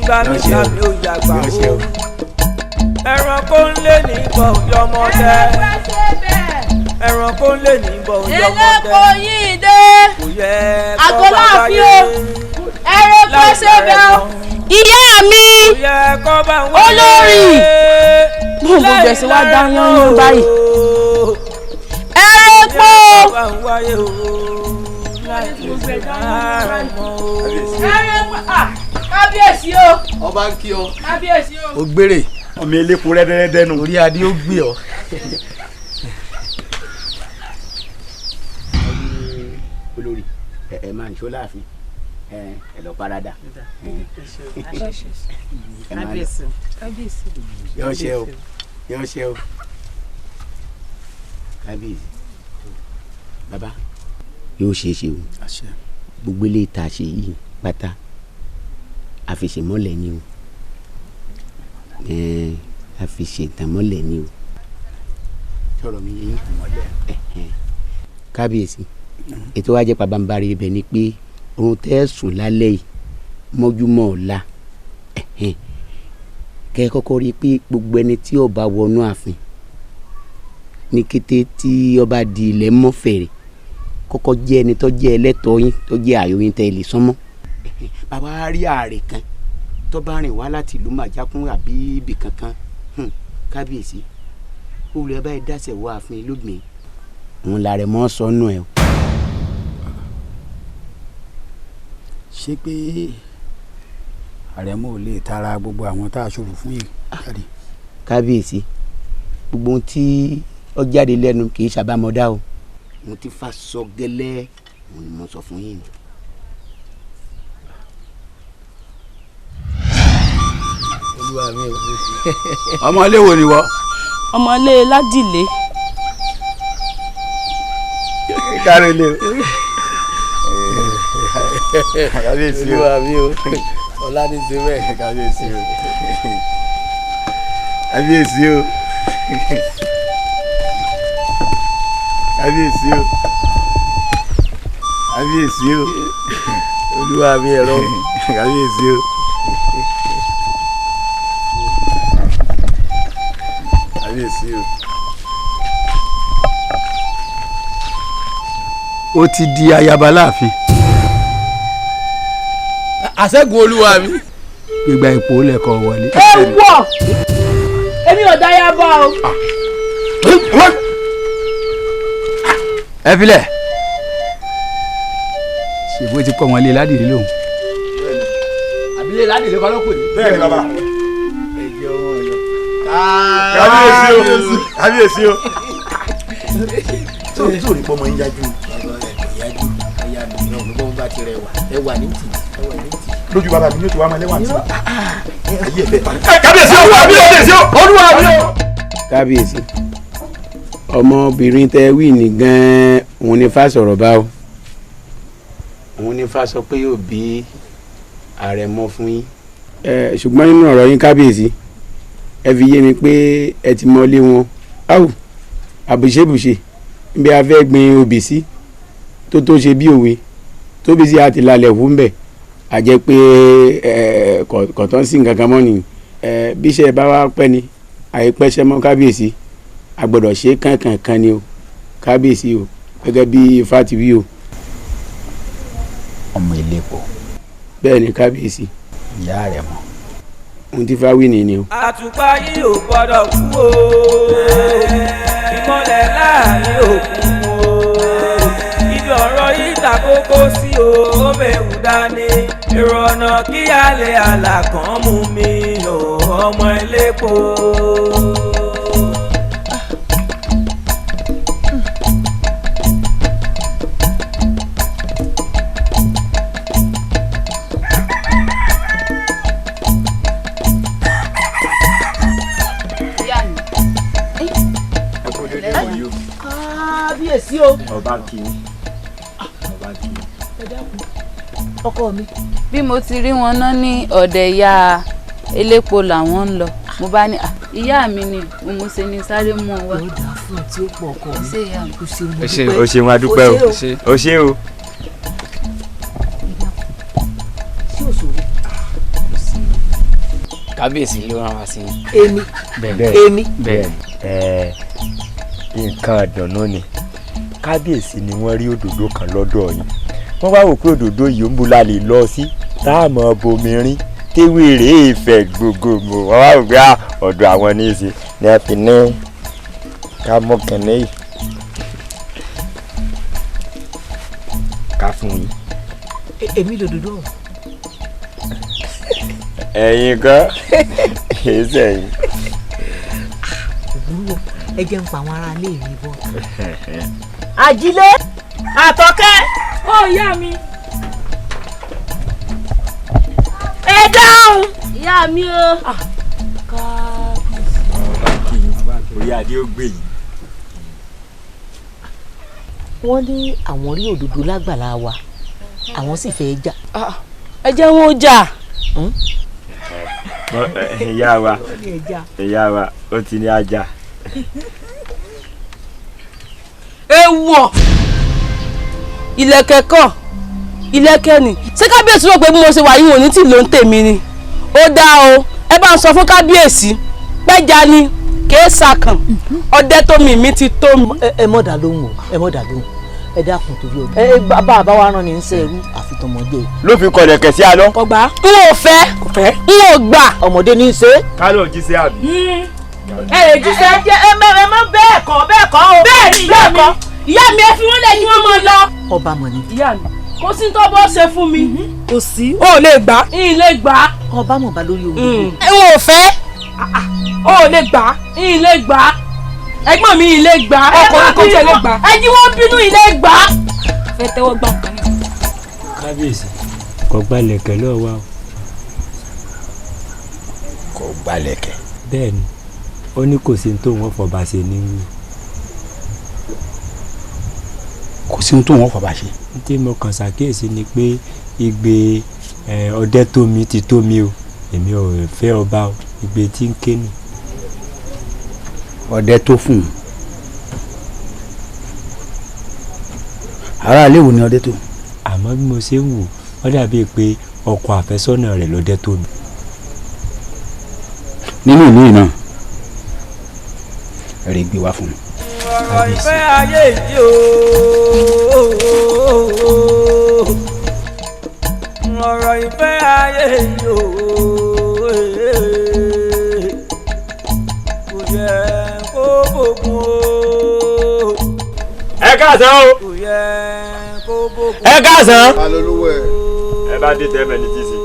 ngbà mí gbà mí ò yàgbà o, ẹranko ń lé ní bọ̀ yọmọdé, ẹranko ń lé ní bọ̀ yọmọdé. Eléko yìí dé, àgọ́ láàfin o, ẹranko ṣe bẹ́ẹ̀ o. Ìyá mi olórí, mo gbogbo ẹ̀sìn wá dá yányán báyìí. Ẹranko. Kábíyèsí o. Ọba ń kí ọ. Kábíyèsí o. Ó gbére. Ọmọ elépo rẹ́dẹ́rẹ́dẹ́ nù. Orí adé ó gbé ọ. Olórí ẹ máa ń ṣó láàfin, ẹ lọ parada. Kábíyèsí. Yóò ṣe o, yóò ṣe o. Kábíyèsí. Bàbá yóò ṣe é ṣe o, gbogbo ilé ìta ṣe yìí pátá àfiṣèmọ́lẹ̀ ni o, àfiṣètàmọ́lẹ̀ ni o. Sọ̀rọ̀ mi yín kábíyèsí, ètò wa jẹ́ pabambarì ibẹ̀ ni pé oorun tẹ́ ẹ sùn lálẹ́ yìí mọ́júmọ́ ọ̀la, kẹ́ ẹ kọ́kọ́ rí i pé gbogbo ẹni tí ó bá wọnú ààfin ní kété tí ó bá di ilẹ̀ mọ́ fèrè kọ́kọ́ jẹ́ ẹni tó jẹ́ ẹlẹ́tọ̀ọ́ yín tó jẹ́ ààyò yín tẹ́ ẹ lè sánmọ́. Bàbá rí ààrẹ kan tó bá rìn wá láti ìlú Màjákún àbí ibì kankan, kábíyèsí olùyẹ báyìí dáṣẹ̀ wọ ààfin lógbìn òun làrẹ̀ mọ́ sọnù ẹ̀. Ṣé pé àrẹ̀mọ ò lè tara gbogbo àwọn tá a ṣòro fún yìí jáde? Kábíyèsí, gbogbo ohun tí ó jáde lẹ́nu kì í ṣàbámọ́dá o, mo ti fa sọ gẹ́lẹ́ òun ni mo sọ fún yín. Ọmọ ilé wo ni wọ. Ọmọ ilé Ládìlé. Kárí lé o. Kábíyèsí o. Olúwa mi o. Ọlá ní ṣe bẹ́ẹ̀. Kábíyèsí o. Kábíyèsí o. Kábíyèsí o. Kábíyèsí o. Olúwa mi ẹ̀rọ. Kábíyèsí o. Kábíyèsí o. Ó ti di ayaba láàfin. Àṣẹ́gun olúwa mi. Gbígba ipò lẹ́kọ̀ọ́ wọlé. Ẹ wọ èmi ò dáyà bá o. Ẹ filẹ̀ ṣèbó ti kọ́ wọn lé Ládìlé lóhùn. Àbílẹ̀ Ládìlé kọ́ ló pè mí. Bẹ́ẹ̀ ni bàbá. Kábíyèsí o. Kábíyèsí o. Tó rí pọ́nmọ́ ń yájú. Lójú bàbá mi ní ètò wa máa lẹ́wà tí. Ayé ẹ̀fẹ̀ ta ni. Kábíyèsí o. Kábíyèsí o. Olúwa mi o. Kábíyèsí, ọmọbìnrin tẹ wí ní gan-an òun ni Ifá sọ̀rọ̀ bá o. Òun ni Ifá sọ pé yóò bí àrẹ̀mọ fún yín. Ṣùgbọ́n nínú ọ̀rọ̀ yín kábíyèsí, ẹ fi yé mi pé ẹ ti mọlé wọn. Áwù àbùṣebùṣe bí a fẹ́ gbin obì sí tó tó ṣe bí òwe tóbi sí àti lálẹ́ wù ń bẹ̀ a jẹ́ pé kọ̀tán sí nǹkan kan mọ́ ni. Bí iṣẹ́ bá wá pẹ́ ni àìpẹ́ṣẹ́ mọ́ kábíyèsí, a gbọ́dọ̀ ṣe kankankan ni o kábíyèsí o, gẹ́gẹ́ bí Ifá ti wí o. Ọmọ elépo. Bẹ́ẹ̀ ni kábíyèsí. Ìyá rẹ̀ mọ̀. Ohun tí Ifá wí nìyí o. Àtùpà yìí ò gbọ́dọ̀ kú o, ìmọ̀lẹ̀ láàrin òkun o, ibi ọ̀rọ̀ yìí ta kókó sí o, ó mẹ́wù dání, èrò ọ̀nà kí alẹ́ àlà kan mú mi o, ọmọ elépo. Kábíyèsí o. Ọba kì í. Ọba kì í. Ẹ dákun ọkọ mi. Bí mo ti rí wọn ná ní ọ̀dẹ̀ ìyá elépo làwọn ń lọ, mo bá ní ìyá mi ni mo ṣe ní sáré mú ọ wá. Ó dáa fún tí ó pọ̀ ọkọ mi. O ṣeun o ṣeun o ṣeun adúpẹ́ o o ṣe o. Sí òṣòro. Kábíyèsí ló rán wa sí i. Èmi. Èmi. Bẹ́ẹ̀ nǹkan àdùnnú ni kábíyèsí ni wọ́n rí òdòdó kan lọ́dọ̀ yìí, wọ́n wá wò pé òdòdó yìí ń bu la lè lọ sí táàmù bomi rín téwé rèé ìfẹ́ gbogbogbò, wọ́n wá wò pé ọ̀dọ̀ àwọn ní í ṣe ni a fi ní ká mú kìnní yìí ká fún yín. Èmi lòdòdó ọ̀hún. Ẹ̀yin kan kìí sẹ́yìn. Òwúrọ̀ ẹ jẹ́ ń pa àwọn ará ilé mi bọ́. Àjílé Àtọ̀kẹ́. Ó ìyá mi. Ẹ dáhùn. Ìyá mi o. Orí adé ó gbè yìí. Wọ́n ní àwọn rí òdòdó lágbàlá wa, àwọn sì fẹ́ jà. Ẹ jẹ́ wọn ó jà. Ìyá wa ìyá wa ó ti ní ajá. Ewọ ìlẹ̀kẹ̀ kọ́ ìlẹ̀kẹ̀ ni ṣé kábíyèsí rò pé bí mo ṣe wà yìí òní tí ló ń tèmi ni? Ó dáa o, ẹ bá ń sọ fún kábíyèsí pẹ́ja ni kèé sàkàn ọdẹ tó mi mi ti tó mi. Ẹ mọ̀ dá lóhùn o, ẹ mọ̀ dá lóhùn, ẹ dákun torí o. Ẹ bàbá bá wa rán ni ń sẹ́rú àfitọ́mọdé. Ló fi kọ̀lẹ̀kẹ̀ sí alọ́. Kò gbà. N ò fẹ́. Kò fẹ́. N ò gbà. Ọmọdé ní í ṣe. Ká ló jíṣẹ́ àbí. Ẹ lè jíṣẹ́. Ẹ mọ bẹ́ẹ̀ kọ́ bẹ́ẹ̀ kọ́ o. Bẹ́ẹ̀ ni ìyá mi. Ìyá mi ẹ fi wọ́n lẹ̀ kí wọ́n máa lọ. Ọba mọ̀ ni. Ìyá mi kò sí tó bọ́ ṣe fún mi. Kò sí. O lè gbà. N lè gbà. Ọba mọ̀ bá lórí omi. N ò fẹ́. O lè gbà. N lè gbà. Ẹ̀gbọ́n mi n lè gbà. Ọkùnrin kò tiẹ̀ lè gbà. Ẹ jí wọ́n bínú n lè gbà. Fẹ́ tẹ́wọ́ gbà nǹkan náà. Kábíyèsí kò gba ìlẹ̀kẹ̀ lọ́wọ́ wa o. Kò Ọgbàlẹ̀kẹ̀. Bẹ́ẹ̀ni, ó ní kò sí tó wọn fọba ṣe ní wí. Kò sí tó wọn fọba ṣe. Tí mo kàn ṣàkíyèsí ni pé igbe ọdẹ tó mi ti tó mi o, èmi ò fẹ́ ọba o, igbe tí ń ké ni. Ọdẹ tó fún un. Aráalé wo ni ọdẹ tó? Àmọ́ bí mo ṣe ń wò ó dàbíi pé ọkọ àfẹ́sọ́nà rẹ̀ lọ́dẹ tó mi. Nínú ìlú yìí náà rè gbé wá fún mi. Ọ̀rọ̀ ìfẹ́ ayé yìí o, ọ̀rọ̀ ìfẹ́ ayé yìí o, kò yẹ kó bókun o. Ẹ káàsán o. Kò yẹ kó bókun. Ẹ káàsán. Ẹ bá dé tẹ́ mẹ́ni tí ì ṣe.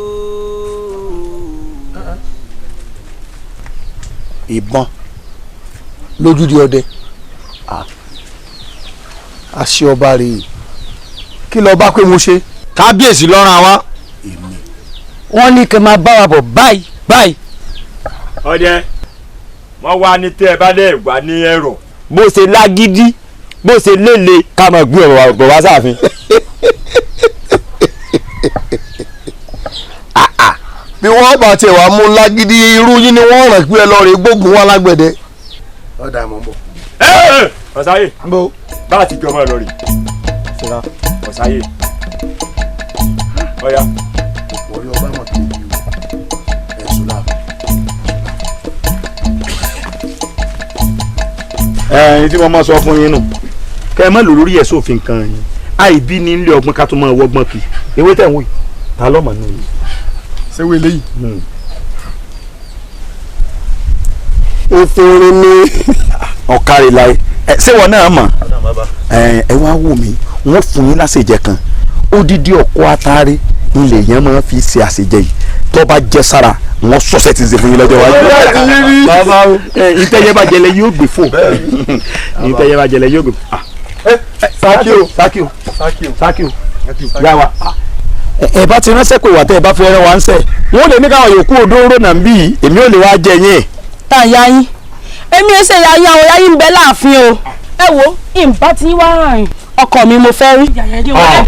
Ìbọn lójúdi ọdẹ àṣẹ ọba rèé, kí lọ bá pé mo ṣe. Kábíyèsí lọ́ràn wa. Wọ́n ní kí n máa bá wa bọ̀ báyìí báyìí. Ọdẹ wọ́n wá ní tẹ́ ẹ bá dẹ̀ wá ní ẹ̀rọ. Bó ṣe lágídí bó ṣe léle ká máa gbé ọ̀rọ̀ bọ̀ wá sáàfin. Bí wọ́n bá tiẹ̀ wá mú lágídí irú yín ni wọ́n ràn pé ẹ lọ rè gbógun wá lágbẹ̀dẹ. Ọ̀dà mọ̀ ń bọ̀. Ọ̀sáyè bá a ti jọ ọmọ ẹ lọ rè ọ̀sáyè ọ̀yà. Orí ọba mọ̀ tó bí o ẹ̀sùn náà. Ẹ̀yin tí mo máa sọ fún yín nù kẹ́ ẹ má lò lórí ẹ̀sùn òfin kan yín àìbí ní ilé ọgbọ́n ká tó máa wọ́gbọ́n kì ewé tẹ̀ ń wò ta lọ́mọ nù yìí. Ṣé wo eléyìí? Òfin ni ọ̀kàrẹ̀ láyé ṣé wọn náà mọ̀ ẹ wá wò mí wọ́n fún yín láṣejẹ kan odidi ọkọ atare ilé yẹn máa fi ṣe àṣejẹ yìí tó bá jẹ sára wọ́n sọ̀sẹ̀ ti ṣe fún yín lọ́jọ́ wájú. Ìtẹ̀yẹ bá jẹlẹ yóò gbé fò, ìtẹ̀yẹ bá jẹlẹ yóò gbé fò. Sákìó sákìó sákìó yá wa ẹ bá ti ránṣẹ́ pé wà tẹ́ ẹ bá fi ẹran wa ń sẹ̀ wọ́n lè ní káwọn yòókù odò rò nà ń bí yìí èmi ò lè wá jẹ yín. Tá a ya yín èmi ẹ ṣe ya yín, àwọn ya yín ń bẹ láàfin o. Ẹ wo ìbá tí wá rìn ọkọ mi mo fẹ́ rí.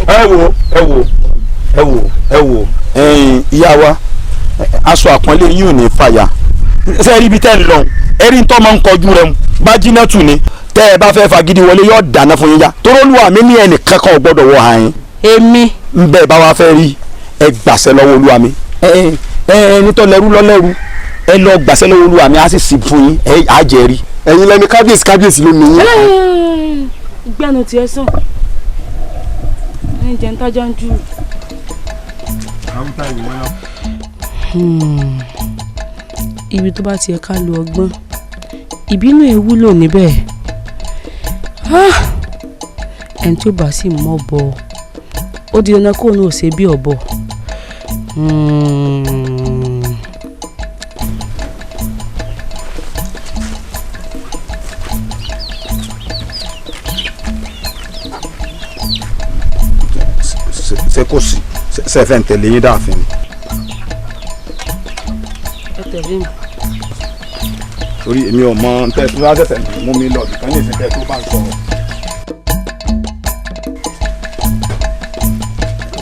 Ẹ wo ẹ wo ẹ wo ẹ wo ẹ̀yin ìyá wa, aṣọ àpọ́nlé yín ò ní fàyà. Ṣé ẹ rí ibi tẹ́ ń lọ ẹ rí tọ́ máa ń kọjú rẹ bá jiná tù ní tẹ́ ẹ bá fẹ́ fagídí wọlé yóò dáná fún yín yá toró olúwa mi ní ẹnì kankan ò gbọ́dọ̀ wọ àyín. Èmi. Ń bẹ́ẹ̀ bá wa fẹ́ rí ẹ gbàṣẹ lọ́wọ́ olúwa mi ẹ ẹni tó lẹ́rú lọ́lẹ́rú ẹ lọ gbàṣẹ lọ́wọ́ olúwa mi á sì sì fún yín ẹ á jẹ rí. Ẹ̀yin lẹni kábíyèsí kábíyèsí ló ní yín. Ìgbẹ́nu tiẹ̀ sàn ẹ jẹ́ ń tájà ń jù. Ibi tó bá tiẹ̀ ká lo ọgbọ́n ìbínú ẹ̀ wúlò níbẹ̀. Ẹni tí ó bá sì mọ̀ bọ̀ ó di dandan kóun ò ṣe bí ọ̀bọ. Ṣé kò sí ṣe fẹ́ ń tẹ̀lé yín dáàfin ni. Ẹ tẹ̀lé mi. Torí èmi ò mọ tẹ́ tó bá tẹ̀sẹ̀ mú mi lọ bìkan ní ìsìnkẹ́ tó bá ń sọ̀rọ̀.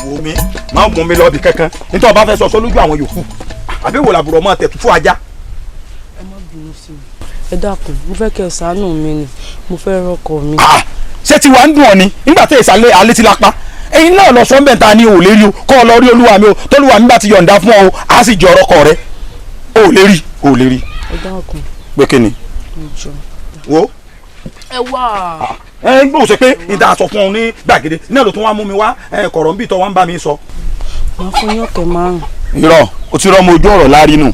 Wo mi máa mú mi lọ bì kankan nítorí ọba fẹ́ sọ sọ lójú àwọn yòókù àbí wò làbúrò máa tẹ̀ fún ajá. Ẹ má bínú sí mi. Ẹ dákun, mo fẹ́ kẹ́ ẹ ṣàánú mi ni, mo fẹ́ rọ́kọ mi. Ṣé tiwa ń dùn ọ ni nígbà tí ìsàlẹ̀ alẹ́ ti la pa ẹ̀yin náà lọ sọ́nbẹ̀ ta ni ò lè rí o kọ́ ọ lọ rí olúwa mi o tọ́lúwa mi bá ti yọ̀ǹda fún ọ o á sì jọ ọrọ́kọ rẹ o ò lè rí o ò lè rí. Ẹ dákun. Pé kí ni. Wo. Ẹ wá. Ẹ ń gbóhùn sọ pé ìta sọ fún ọ ní gbàgede náà ló tún wá mú mi wá kọ̀rọ̀ ń bì tọ́ wá ń bá mi sọ. Màá fún yín ọ̀kẹ́ márùn. Irọ́ o ti rọ́ ọmọ ojú ọ̀rọ̀ láàrin nù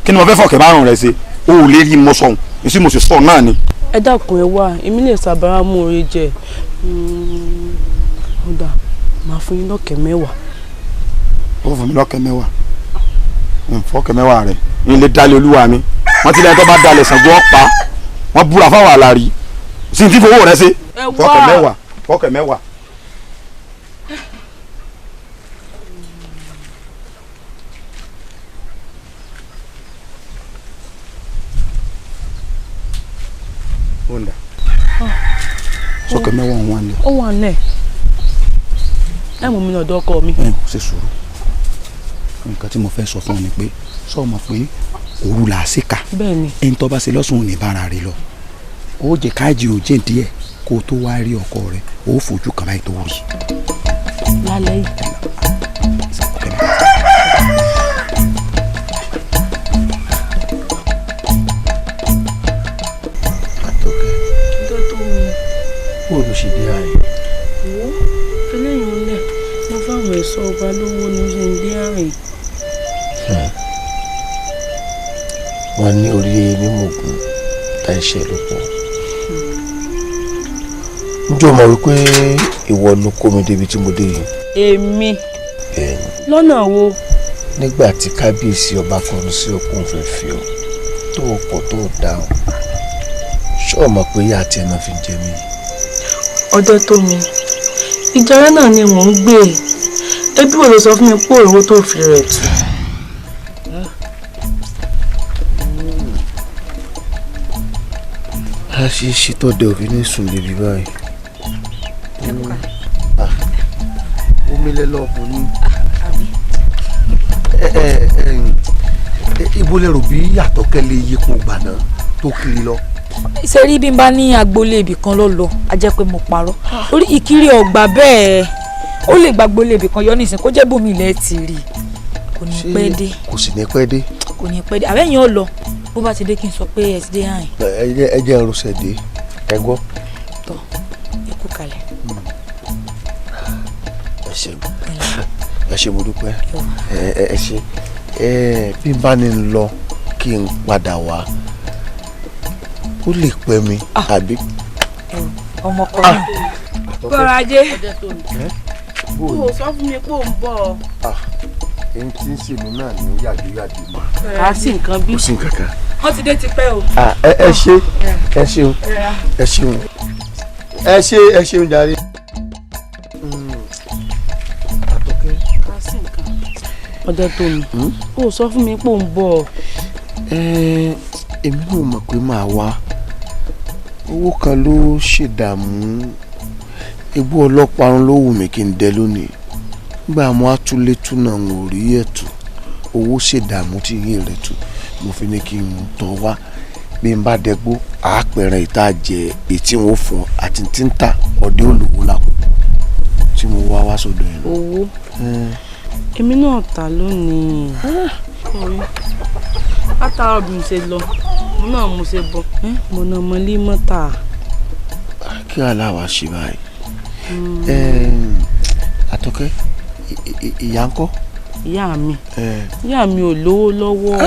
kí ni mo fẹ́ fọ̀kẹ́ márùn rẹ ṣe o ò lè rí mo sọ̀hún èsì mo sì sọ náà ni. Ẹ dákun ẹ wá, èmi lè ṣàbára mú oore jẹ. Ó dáa, màá fún yín lọ́kẹ́ mẹ́wàá. Ó fún mi lọ́kẹ́ mẹ́wàá, nfọ́kẹ́ mẹ́wàá rẹ̀ ní ilé dalẹ̀ olúwa mi wọ́n ti lẹ́yìn tó bá dalẹ̀ Ṣàngó ọ̀pá wọ́n búra fáwọn àlàrí sí ti fowó rẹ ṣe fọ́kẹ́ mẹ́wàá fọ́kẹ́ mẹ́wàá. Ó ń dà. Sọkẹ mẹ́wàá wọn lẹ. Ó wà nílẹ̀. Ẹ mú mi lọ́dọ̀ ọkọ mi. Ẹ ṣe sùúrù. Nǹkan tí mo fẹ́ sọ fún ọ ni pé sọ ma pé òru là á sì kà. Bẹ́ẹ̀ni. Ẹni tó bá ṣe lọ́sùn ò ní bára rẹ lọ. Ó jẹ káàjì òjé díẹ̀ kó o tó wá rí ọkọ rẹ, ó fojú kan báyìí tó rí. Lálẹ́ yìí. Bó ló ṣe dé àyè? Wo eléyìí ń lẹ̀, mo fáwọn ẹ̀ṣọ́ ọba lówó ní ṣe ń dé àyè. Wọ́n ní orí mímọ̀gùn ta iṣẹ́ ló pọ̀. Njẹ́ o mọ̀ wípé ìwọ ló kó mi débi tí mo dé yìí? Èmi. Bẹ́ẹ̀ni. Lọ́nà wo? Nígbà tí kábíyèsí ọba kọnu sí okùn fẹ́ fi ọ, tó o kọ̀ tó o dáhùn. Ṣé o mọ̀ pé ìyá àti ẹ̀ náà fi jẹ mí yìí? Ọdẹ tó mi, ìjọra náà ni mò ń gbé e. Ẹbí wo ló sọ fún mi pé òróró tó fi rẹ̀ tù? A ṣe é ṣe tọ́dẹ òfin ní sùn lébi báyìí. Omi lẹ́lọ́ọ̀bù ni. Ibo lẹ́rù bí Àtọ́kẹ́ lè yípo gbà náà tó kiri lọ. Ṣe rí bí n bá ní agboolé ibì kan ló lọ, a jẹ́ pé mo parọ́. Orí ìkiri ọgbà bẹ́ẹ̀, ó lè gba agboolé ibì kan yọ nísìn kó jẹ́ bòmí ilẹ̀ ti rí. Kò ní pẹ́ dé. Kò sì ní pẹ́ dé. Kò ní pẹ́ dé. Àbẹ́yìn ò lọ, bó bá ti dé kí n sọ pé ẹ ti dé hàn. Ẹ jẹ́ ẹrùsẹ̀ dé, ẹ gbọ́. Tọ́, ẹ kú kalẹ̀. Ẹ ṣé, ẹ ṣé mo dúpẹ́. Ẹ ṣé. Bí n bá ní lọ kí n padà wá, ó lè pẹ́ mi àbí. Ọmọ kan náà. Bọ́lá ajé. O sọ fún mi pé ò ń bọ̀. Ẹni tí ń ṣèlú náà ní yàjóyàjó mà. Kà á sí nǹkan bí. Kò sí nǹkan kan. Wọ́n ti dé tipẹ́ o. Ẹ ṣé, ẹ ṣeun, ẹ ṣeun, ẹ ṣé, ẹ ṣeun jàre. Àtọ́kẹ́. Kà á sí nǹkan. Ọdẹ tó mi, o sọ fún mi pé ò ń bọ̀. Èmi náà mọ̀ pé màá wá. Owó kan ló ṣèdààmú. Egbò ọlọ́parun ló wù mí kí n dẹ lónìí. Nígbà mo á túlé túnà ń ò rí ẹ̀tù. Owó ṣèdààmú tí yín rẹ̀ tù. Mo fi ní kí n tọ́ wá. Bí n bá dẹgbó, àápẹ̀rẹ̀ ìta jẹ ètí wọn fún àti tí ń tà ọdẹ olówó lápò tí mo wá wá sọ́dọ̀ ẹ̀. Owó. Èmi náà tà lónìí. Látàárọ̀ bí mo ṣe lọ, mo náà mo ṣe bọ̀. Mo náà mo lé mọ́tà. Kí aláwa ṣe báyìí? Àtọ́kẹ́, ìyá ńkọ́? Ìyá mi. Ìyá mi ò lówó lọ́wọ́.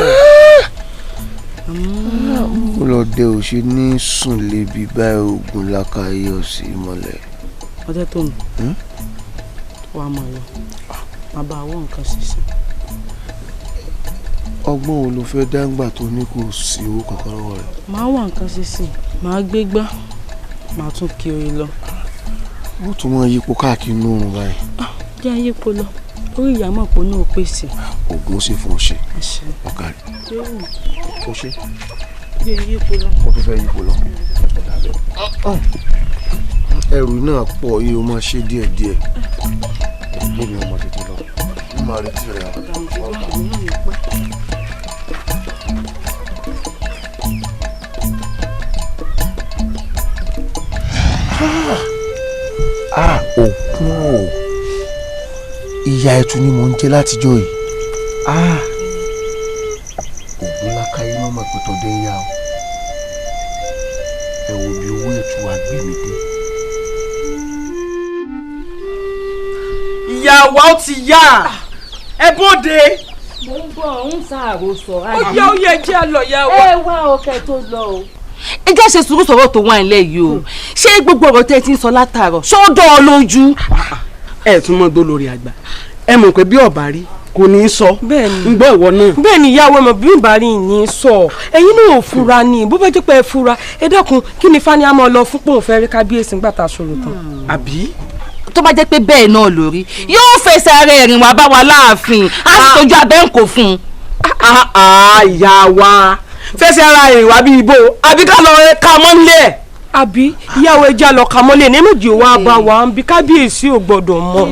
Mo lọ dé òṣè ní sùn lébi báyìí ogun lákàáyé ọ̀sìn ìmọ̀lẹ̀. Ọdẹ tó mi, wàá mọ̀ lọ, màá bá àwọn nǹkan ṣiṣẹ́. Ọgbọ́n wo ló fẹ́ dáńgbà tó ní kò sí owó kankan lọ́wọ́ rẹ̀? Màá wá nǹkan ṣe sí, màá gbé gbá, màá tún kiri lọ. Ó tún máa yípo káàkiri inú oorun báyìí. Jẹ́ yípo lọ, orí ìyá mọ̀ pé náà pèsè. Ògùn ó sì fún ọ ṣe. Ọ̀gá rẹ̀. Ó ṣe. Jẹ́ yípo lọ. Ó tún fẹ́ yípo lọ. Ẹrù náà pọ̀ yìí, ó máa ṣe díẹ̀díẹ̀. Níbi ọmọ tètè lọ. Mo máa retí rẹ̀. Òkun o, ìyá ẹ̀tù ni mò ń jẹ látijọ́ yìí. Ògùn lákàyè náà mọ̀ pé tọ́dé ń yá o. Ẹ wo bí owó ẹ̀tù wa gbé mi dé. Ìyá wa ó ti yá, ẹ bóde. Mo ń bọ̀ ń ṣàròsọ. Ó yẹ jẹ́ lọ yá wa. Ẹ wá ọkẹ tó lọ o. Ẹ jẹ́ ṣe sùúrù sọ̀rọ̀ tó wà nílẹ̀ yìí o. Ṣé gbogbo ọ̀rọ̀ tẹ́ ẹ ti ń sọ látàárọ̀ ṣó dán ọ lójú? Ẹ tún mọ gbó lórí àgbà. Ẹ mọ̀ pé bí ọ̀bà rí kò ní í sọ. Ń gbọ́ ìwọ náà. Bẹ́ẹ̀ni ìyàwó ẹ mọ̀ bí ìbá rí ní í sọ. Ẹ̀yin náà ò fura ni, bó bá jẹ́ pé ẹ fura. Ẹ dákun, kí ni Fani á máa lọ fún pòun fẹ́ rí kábíyèsí nígbà tá a ṣòro tán. Àbí? Tó bá jẹ́ pé bẹ́ẹ̀ náà lórí, yóò fẹsẹ̀ ara ẹ̀rìn wá bá wa láàfin, á sì tójú abẹ́ ń kò fún un. Ìyá wa fẹsẹ̀ ara ẹ̀rìn wá bí ibo, àbí ká lọ ká mọ́ nílé ẹ̀. Àbí ìyàwó ẹja lọ kà mọ́lẹ̀ ní méjì wá bá wa ń bí kábíyèsí ò gbọ́dọ̀ mọ̀.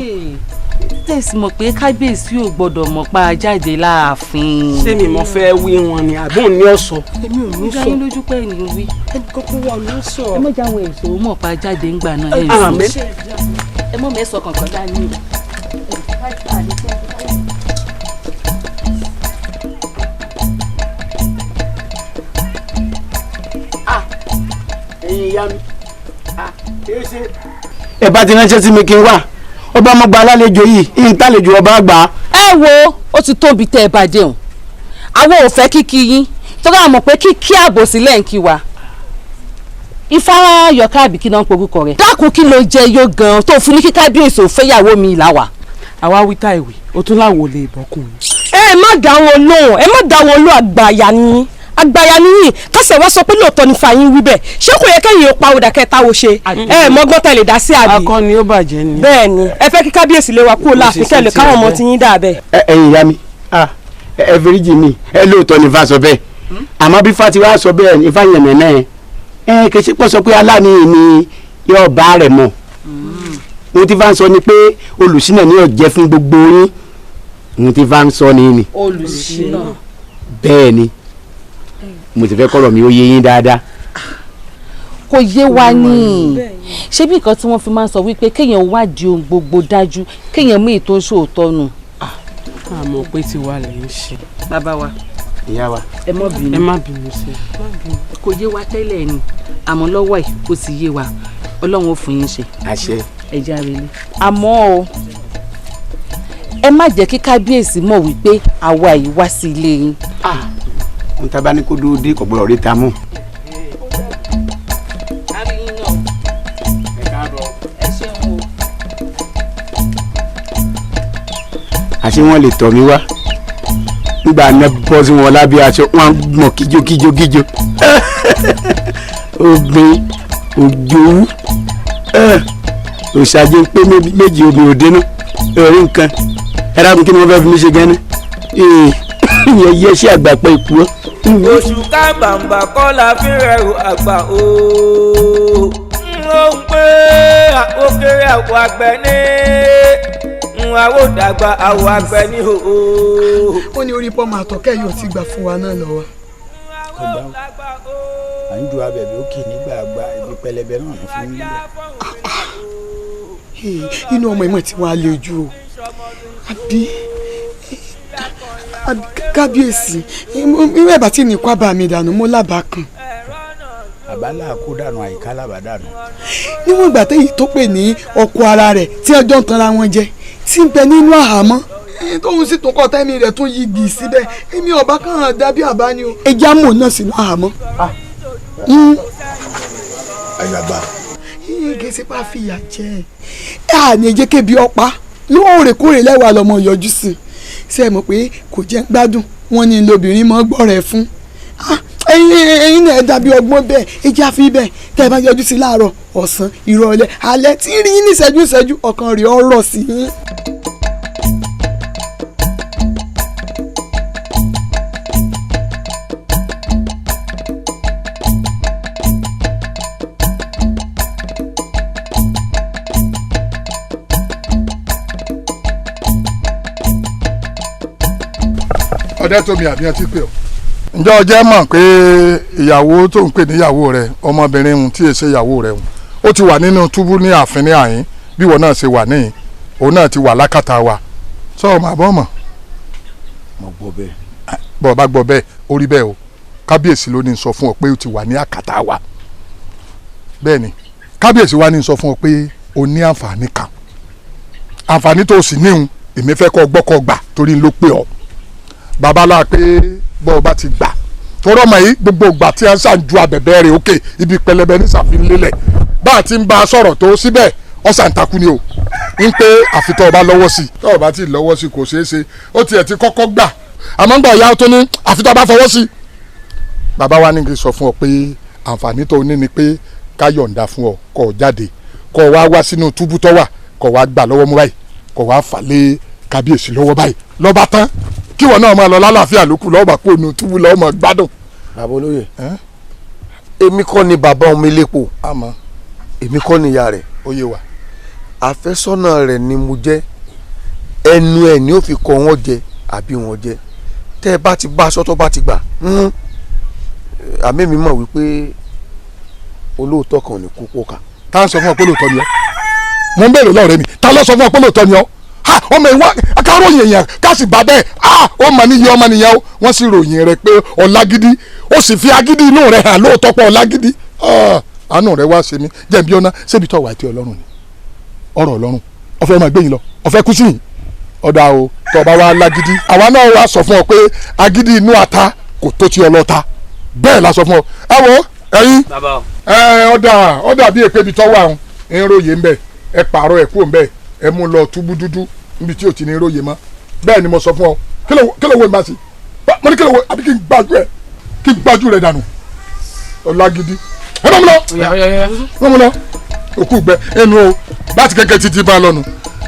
Tẹ̀sí mọ̀ pé kábíyèsí ò gbọ́dọ̀ mọ̀ pa jáde láàfin. Ṣé mi mo fẹ́ wí wọn ni àbí òun ní ọ̀sọ̀. Èmi ò ní sọ. Ó dá yín lójú pé ẹni wí. Ẹnì kọ́kọ́ wà ló sọ. Ẹ mọ̀ jáwọn èso mọ̀ pa jáde ńgbà náà. Ẹ mọ̀ mẹ́sàn kankan dání. Ẹ̀yin ìyá mi, ẹ bá ti ránṣẹ́ sí mi kí n wá ọba mo gba alálejò yìí ìyìn tálejò ọba gbà. Ẹ wo, ó ti tóbi tẹ́ ẹ bá jẹun, àwọn ò fẹ́ kíkí yín torí a mọ̀ pé kíkí ààbò sílẹ̀ ń kí wa. Ifá yọ̀ká àbí kí náà ń porúkọ rẹ̀. Dákun, kí ló jẹ yó gan-an tó fún ní kí kábíyèsí ò fẹ́yàwó mi là wà. Àwa wí tá ìwé ó tún láwo lè bọ́kùnrin. Ẹ má dá wọn lóhùn, ẹ má dá wọn lóhùn, àgbàyà ni àgbàyà nìyí. Kásẹ̀ wá sọ pé lóòótọ́ ni fàyín wí bẹ́ẹ̀, ṣé kò yẹ kẹ́yìn ó pa òdà kẹta wo ṣe? Ẹ mọ́gbọ́n tẹ̀lé dá sí àbí. Akọni ó bàjẹ́ ni. Bẹ́ẹ̀ ni, ẹ fẹ́ kí kábíyèsí lé wa kúrò láàfin kẹ́lẹ̀ káwọn ọmọ ti yín dà bẹ́ẹ̀. Ẹ̀yin ìyá mi, ẹ foríjì mi, ẹ lóòótọ́ ni Ifá sọ bẹ́ẹ̀, àmọ́ bí Ifá ti wá sọ bẹ́ẹ̀ Ifá yẹn mẹ́nẹ́ ẹ kì í ṣe pọ̀ sọ pé aláàní ni yóò bá rẹ̀ mọ̀. Ohun tí Ifá ń sọ ni pé olùsínà ni yóò jẹ́ fún gbogbo yín. Ohun tí Ifá ń sọ ni ni. Olùsínà. Bẹ́ẹ̀ ni, mo ti fẹ́ kọ́rọ̀ mi ó yé yín dáadáa. Kò yé wa ní ṣé bí nǹkan tí wọ́n fi máa ń sọ wípé kéèyàn wádìí ohun gbogbo dájú, kéèyàn mú ètò ṣòótọ́ nù. Àmọ́ pé tiwa lè ń ṣe. Bàbá wa, ìyá wa, ẹ má bínú, ẹ má bínú sí i. Kò yé wa tẹ́lẹ̀ ni, àmọ́ lọ́wọ́ ẹ̀ ó ti yé wa. Ọlọ́run ó fún yín ṣe. Àṣẹ. Ẹ járe ní. Àmọ́ o, ẹ má jẹ́ kí kábíyèsí mọ̀ wípé àwa yìí wá sí ilé yín. N ta bá ní kó dúró dé kò gbọ́dọ̀ rí ta mú. Àṣé wọ́n lè tọ̀ mí wá nígbà náà bọ́ sí wọn lábẹ́ aṣọ wọn gbọ̀n kíjó kíjó kíjó. Obìnrin òjòwú òṣàjẹ pé méjì obìnrin òde náà orí nǹkan ẹ dákun, kí ni wọ́n fẹ́ fi mí ṣe gan-an? Ìyẹn yẹ sí àgbà pé ikú ọ. Oṣù kábàǹbà kọ́ la fi rẹrù àgbà o. Ó ń pé àkókèrè àwọ̀ àgbẹ̀ ní àwọ̀ dàgbà àwọ̀ àgbẹ̀ ní o. Ó ní orí pọ́nmọ́ àtọ́kẹ́ yóò ti gbà fún wa náà lọ́wọ́. Kò gbà ó, à ń ju abẹ̀bẹ̀ òkè nígbà àgbà ibi pẹlẹbẹ náà ló fi ń lẹ̀. Inú ọmọ ìmọ̀ tí wàá le jù o, àbí kábíyèsí irú ẹ̀bà tí ní kó bá mi dànù mo lábàá kan. Àbálà kó dànù, àyíká làbá dànù. Níwọ̀n ìgbà téyì tó pè ní ọkọ ara rẹ̀ tí ọjọ́ ń tanra wọn jẹ tí ń bẹ nínú àhámọ́. Tóun sì tún kọ́ tẹ́mi rẹ̀ tún yí gì síbẹ̀, èmi ọba kan dàbí àbá ni o. Ẹja mò náà sínú àhámọ́. Àyàbá. Kì í ṣe pé a fìyà jẹ ẹ, àní jẹ́ kébi ọ̀pá lóòrèkóòrè lẹ́wà lọ́mọ yọjú sí i. Ṣe é mọ̀ pé kò jẹ́ gbádùn wọn ni lóbìnrin mọ́ gbọ́ rẹ̀ fún. Ẹ̀yin náà dàbí ọgbọ́n bẹ́ẹ̀, ẹ jẹ́ àfi bẹ́ẹ̀ tẹ́ ẹ bá yọjú sí láàárọ̀, ọ̀sán, ìrọ̀lẹ́, alẹ́ tí ń rí yín ní ìṣẹ́jú ìṣẹ́jú, ọkàn rẹ̀ ọ̀rọ̀ sí yín. Ọdẹ tómi àbí ọtí pé ọ. Ǹjẹ́ o jẹ́ mọ̀ pé ìyàwó tó ń pè níyàwó rẹ, ọmọbìnrin hùn tí èsè ìyàwó rẹ hùn, ó ti wà nínú túbú ní ààfin ní àyín bí ìwọ náà ṣe wà níyìn, òun náà ti wà lákàtà wa. Sọ ọmọ àbọ̀ mọ̀. Mo gbọ́ bẹ́ẹ̀. Bọ́ ọ bá gbọ́ bẹ́ẹ̀, ó rí bẹ́ẹ̀ o. Kábíyèsí ló ní sọ fún ọ pé ó ti wà ní àkàtà wa. Bẹ́ẹ̀ ni, kábíyèsí wa ní sọ fún ọ pé o ní àǹfààní kan. Àǹfààní tó o sì níhun, èmi fẹ́ kọ́ gbọ́ kọ́ gbà torí ló pé ọ. Babalá pé bọ́ ọ bá ti gbà tọrọ mọ̀ yìí, gbogbo ìgbà tí a ń ṣàn ju abẹ̀bẹ̀ rẹ̀ òkè ibi pẹlẹbẹ ní sàfihàn lélẹ̀, bá a ti ń bá a sọ̀rọ̀ tó síbẹ̀ ọ̀sán takú ni o ń pé àfi tọ́ ọ bá lọ́wọ́ sí i. Tọ́ ọ bá ti lọ́wọ́ sí i kò ṣeé ṣe, ó tiẹ̀ ti kọ́kọ́ gbà, àmọ́ ń gbà ya tó ní àfi tọ́ ọ bá fọwọ́ sí i. Bàbá wa ní kí n sọ fún ọ pé àǹfààní tó ní ni pé ká yọ̀ǹda fún ọ kó o jáde, kó o wá wá sínú túbú tó wà, kó o wá gbà lọ́wọ́ mú báyìí, kó o wá fà lé kábíyèsí lọ́wọ́ báyìí lọ́ba tán, kí wọn náà máa lọ lálàáfíà lókù lọ́wọ́ bá kó nu túbú lọ́wọ́ máa gbádùn. Bàbá olóyè, Èmi kọ́ ni bàbá ọmọ elépo. Àmọ́. Èmi kọ́ ni ìyá rẹ̀. Ó yé wa. Àfẹ́sọ́nà rẹ̀ ni mo jẹ́. Ẹnu ẹ̀ ni ó fi kọ wọ́n jẹ àbí wọ́n jẹ. Tẹ́ ẹ bá ti bá aṣọ tó bá ti gbà. Àmì mi mọ̀ wípé olóòótọ́ kan ò ní kú pọ̀ka. Tá a sọ fún ọ pé lóòótọ́ ni ọ́. Mo ń bèrè lọ́rẹ́ mi. Ta ló sọ fún ọ pé lóòótọ́ ni ọ́? Ha, ọmọ ìwà akáròyìn èèyàn ká sì bá bẹ́ẹ̀. Ah, ó mà níyì ọmọ nìyẹn o. Wọ́n sì ròyìn rẹ pé ọ̀làgídí. Ó sì fi agídí inú rẹ hàn lóòótọ́ pọ̀ ọ̀làgídí. Àánú rẹ wá ṣe mí. Jẹ̀bi ọ̀nà ṣébi tó wà tí Ọlọ́run ni. Ọ̀rọ̀ Ọlọ́run. Ọ̀fẹ́ máa gbẹ̀yìn lọ. Ọ̀fẹ́ kú sí yìí. Ọ̀dà o, tó bá wá lágídí. Àwa náà wá sọ fún ọ pé agídí inú ata kò tó ti ọlọ́ta. Bẹ́ẹ̀ la sọ fún ọ. Ẹ wo ẹ̀yin. Ọ̀dà ọ̀dà bíi èpè ibi tọ́wọ́ àwọn ń ròyè ń bẹ̀. Ẹ pààrọ̀ ẹ̀ kúrò ń bẹ̀. Ẹ mú lọ túbú dúdú níbi tí o ti ní róye mọ́. Bẹ́ẹ̀ ni mo sọ fún ọ. Kí ló wo ìgbà sí? Mo ní kí ló wo àbí kí n gbájú ẹ kí n gbájú rẹ dànù. Ọlágídí. Ẹ bá mi lọ. Ẹ bá mi lọ. Òkú gbẹ ẹnu o láti kékeré títí bá lọ́nu.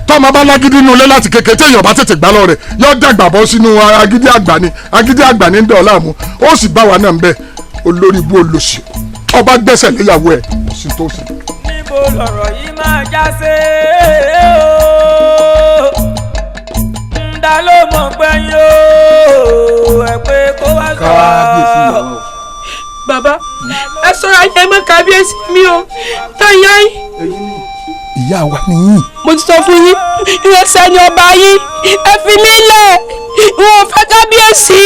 Tọ́mọ bá lágídí inú ilé láti kékeré tí èèyàn bá tètè gbá lọ rẹ̀ yóò dàgbà bọ́ sínú agídí àgbà ni agídí àgbà ní dọ̀ọ́lá mu ó sì bá wa náà ń bẹ̀ olórí ibú olóṣì ọba gbẹ́sẹ̀ léyàwó ẹ̀ sí tó sì. Níbo lọ̀rọ̀ yìí máa já sí o? Ǹda ló mọ̀ pé yín o, ẹ pé kó wá sọ. Bàbá, ẹ sọ̀rọ̀ ayé ẹ mọ́ kábíyèsí mi o, táyà yín. Ìyá wa nìyí. Mo ti sọ fún yín, ìrẹsẹ̀ ni ọba yín, ẹ fi mí lẹ̀, n ò fẹ́ kábíyèsí.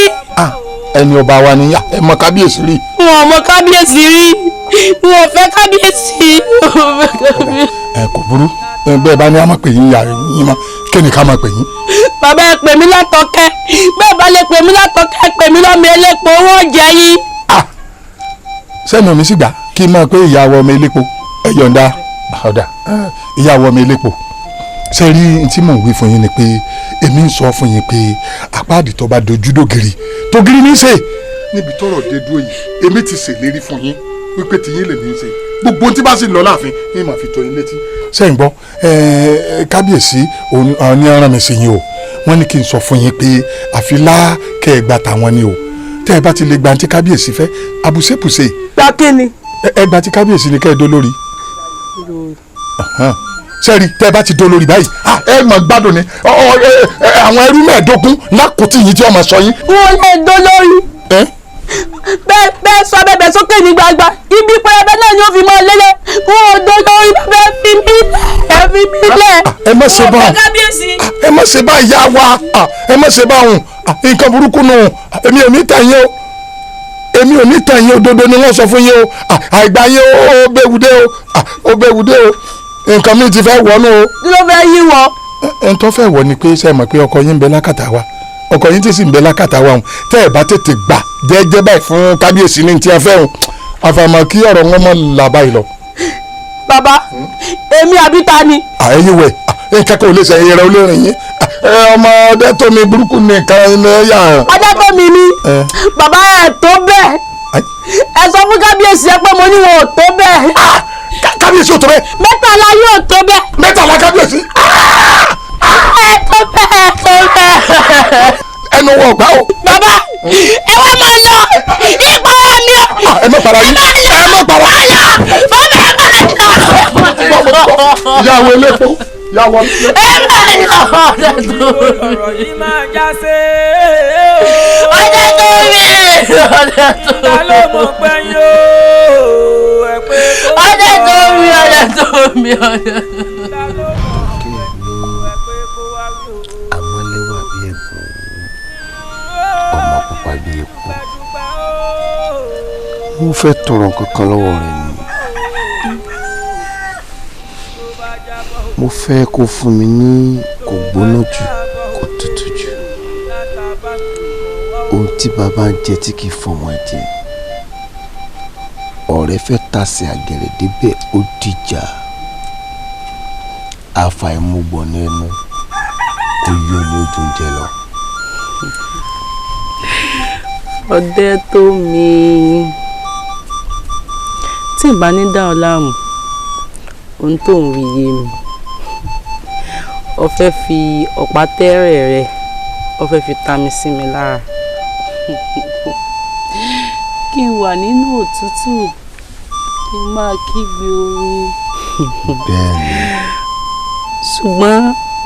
Ẹni ọba wa ni ẹ mọ kábíyèsí rí. N ò mọ kábíyèsí rí, n ò fẹ́ kábíyèsí. Ẹ kò burú, bẹ́ẹ̀ bá ní a máa pè yín yàrá yín mọ́, kí ni ká máa pè yín. Bàbá ẹ pè mí látọ̀kẹ́, bẹ́ẹ̀ bá lè pè mí látọ̀kẹ́, pè mí lọ́mọ elépo, owó ọ̀jẹ̀ yín. Sẹ́nu mi sì gbà kí n máa pé ìyàwó ọmọ elépo ẹ yọ̀ǹda ọ̀dà ìyàwó ọmọ elépo. Ṣé rí tí mò ń wí fún yín ni pé èmi ń sọ fún yín pé apáàdì tó bá dojú dògiri tògiri ní í ṣe. Níbi tọ́rọ̀ dé dúró yìí èmi ti ṣèlérí fún yín wípé tiyín lè ní í ṣe gbogbo tí bá sì lọ láàfin yín máa fi tó yín létí. Ṣé ń gbọ́ kábíyèsí ní ọ̀ràn mi sí yín o, wọ́n ní kí n sọ fún yín pé àfi lá kẹ́ ẹ gbà tàwọn ni o, tẹ́ ẹ bá ti lè gba tí kábíyèsí fẹ́ àbùsẹ̀bùsẹ̀. Gba kí ni. Ẹ gba tí kábíyèsí ni kẹ́ ẹ dó lórí. Sẹ́ẹ̀rì tẹ́ ẹ bá ti dó lórí báyìí ẹ mọ̀ gbádùn ni àwọn ẹrú 15 lákòótì yìí tí ọmọ sọ yín. Wọ́n lè dó lórí. Bẹ́ẹ̀ bẹ́ẹ̀ sọ bẹ́ẹ̀ sókè ní gbangba ibi pẹlẹbẹ náà ni ó fi máa lélẹ̀. Wọ́n ò dó lórí bẹ́ẹ̀ fi mí ẹ fi mí lẹ̀. Ẹ má ṣe bá ẹ má ṣe bá ìyá wa ẹ má ṣe bá òun nǹkan burúkú nù. Èmi ò ní tàn yín o, èmi ò ní tàn yín, òdodo ni wọ́n sọ fún yín o. Àìgbà yín ó bẹ́wùdé o, ó bẹ́wùdé o, nǹkan mi ti fẹ́ wọnú o. Kí ló fẹ́ yí wọ. Ẹn tó fẹ́ wọ ni pé ṣe mọ̀ pé ọkọ yín ń bẹ lákàtà wa, ọkọ yín tí sì ń bẹ lákàtà wa òun tẹ́ ẹ̀ bá tètè gbà jẹ́jẹ́ báyìí fún kábíyèsí ní ti ẹ fẹ́ òun àfàmọ́ kí ọ̀rọ̀ wọn mọ̀ là báyìí lọ. Bàbá, èmi àbí ta ni. Ẹ̀yin wẹ̀ nǹkan kan ò lè ṣe ẹ̀yin rẹ̀ olórin yín ọmọ ọdẹ tó mi burúkú ní nǹkan ẹ̀ yà. Ọdẹ tó mi ni bàbá ẹ̀ tó bẹ́ẹ̀ ẹ sọ fún kábíyèsí ẹ pé mo ní wọn ò tó bẹ́ẹ̀. Kábíyèsí ò tó bẹ́ẹ̀. 13 yóò tó bẹ́ẹ̀. 13 kábíyèsí. Ẹ tó bẹ́ẹ̀ tó bẹ́ẹ̀. Ẹnu wọn gbà o. Bàbá ẹ wá máa lọ ìpara mi o. Ẹ má para yín, ẹ má para. Bàbá ẹ má lọ. Ìyàwó elépo ìyàwó. Ẹ má lọ. Ọ̀rọ̀ yìí máa já sí o. Ọjọ́ tó mi. Ọjọ́ tó mi. Ta ló mọ̀ pé yín o? Ẹ pé kó wá Ọjọ́ tó mi. Ọjọ́ tó mi. Ọjọ́ tó mi. Amọ́lẹ́wà bí ẹ̀bùn ọmọ pupa bí epo. Mo fẹ́ tọrọ nǹkan kan lọ́wọ́ rẹ ni. Mo fẹ́ kó fún mi ní kò gbóná jù kò tutù jù. Ohun tí bàbá ń jẹ tí kì í fọmọ ẹ jẹ. Ọ̀rẹ́ fẹ́ tasẹ̀ àgẹ̀rẹ̀ débẹ̀ ó dìjà. Àfàìmúgbọ̀n ẹnu ó yọ ní ojú oúnjẹ lọ. Ọdẹ tó mi tí ìbá ní dá ọ láàmú, ohun tó ń wí yé mi. Ó fẹ́ fi ọ̀pá tẹ́rẹ̀ rẹ, ó fẹ́ fi ta mi sí mi lára. Kí n wà nínú òtútù, Kí n máa kígbe orin. Bẹ́ẹ̀ni. Ṣùgbọ́n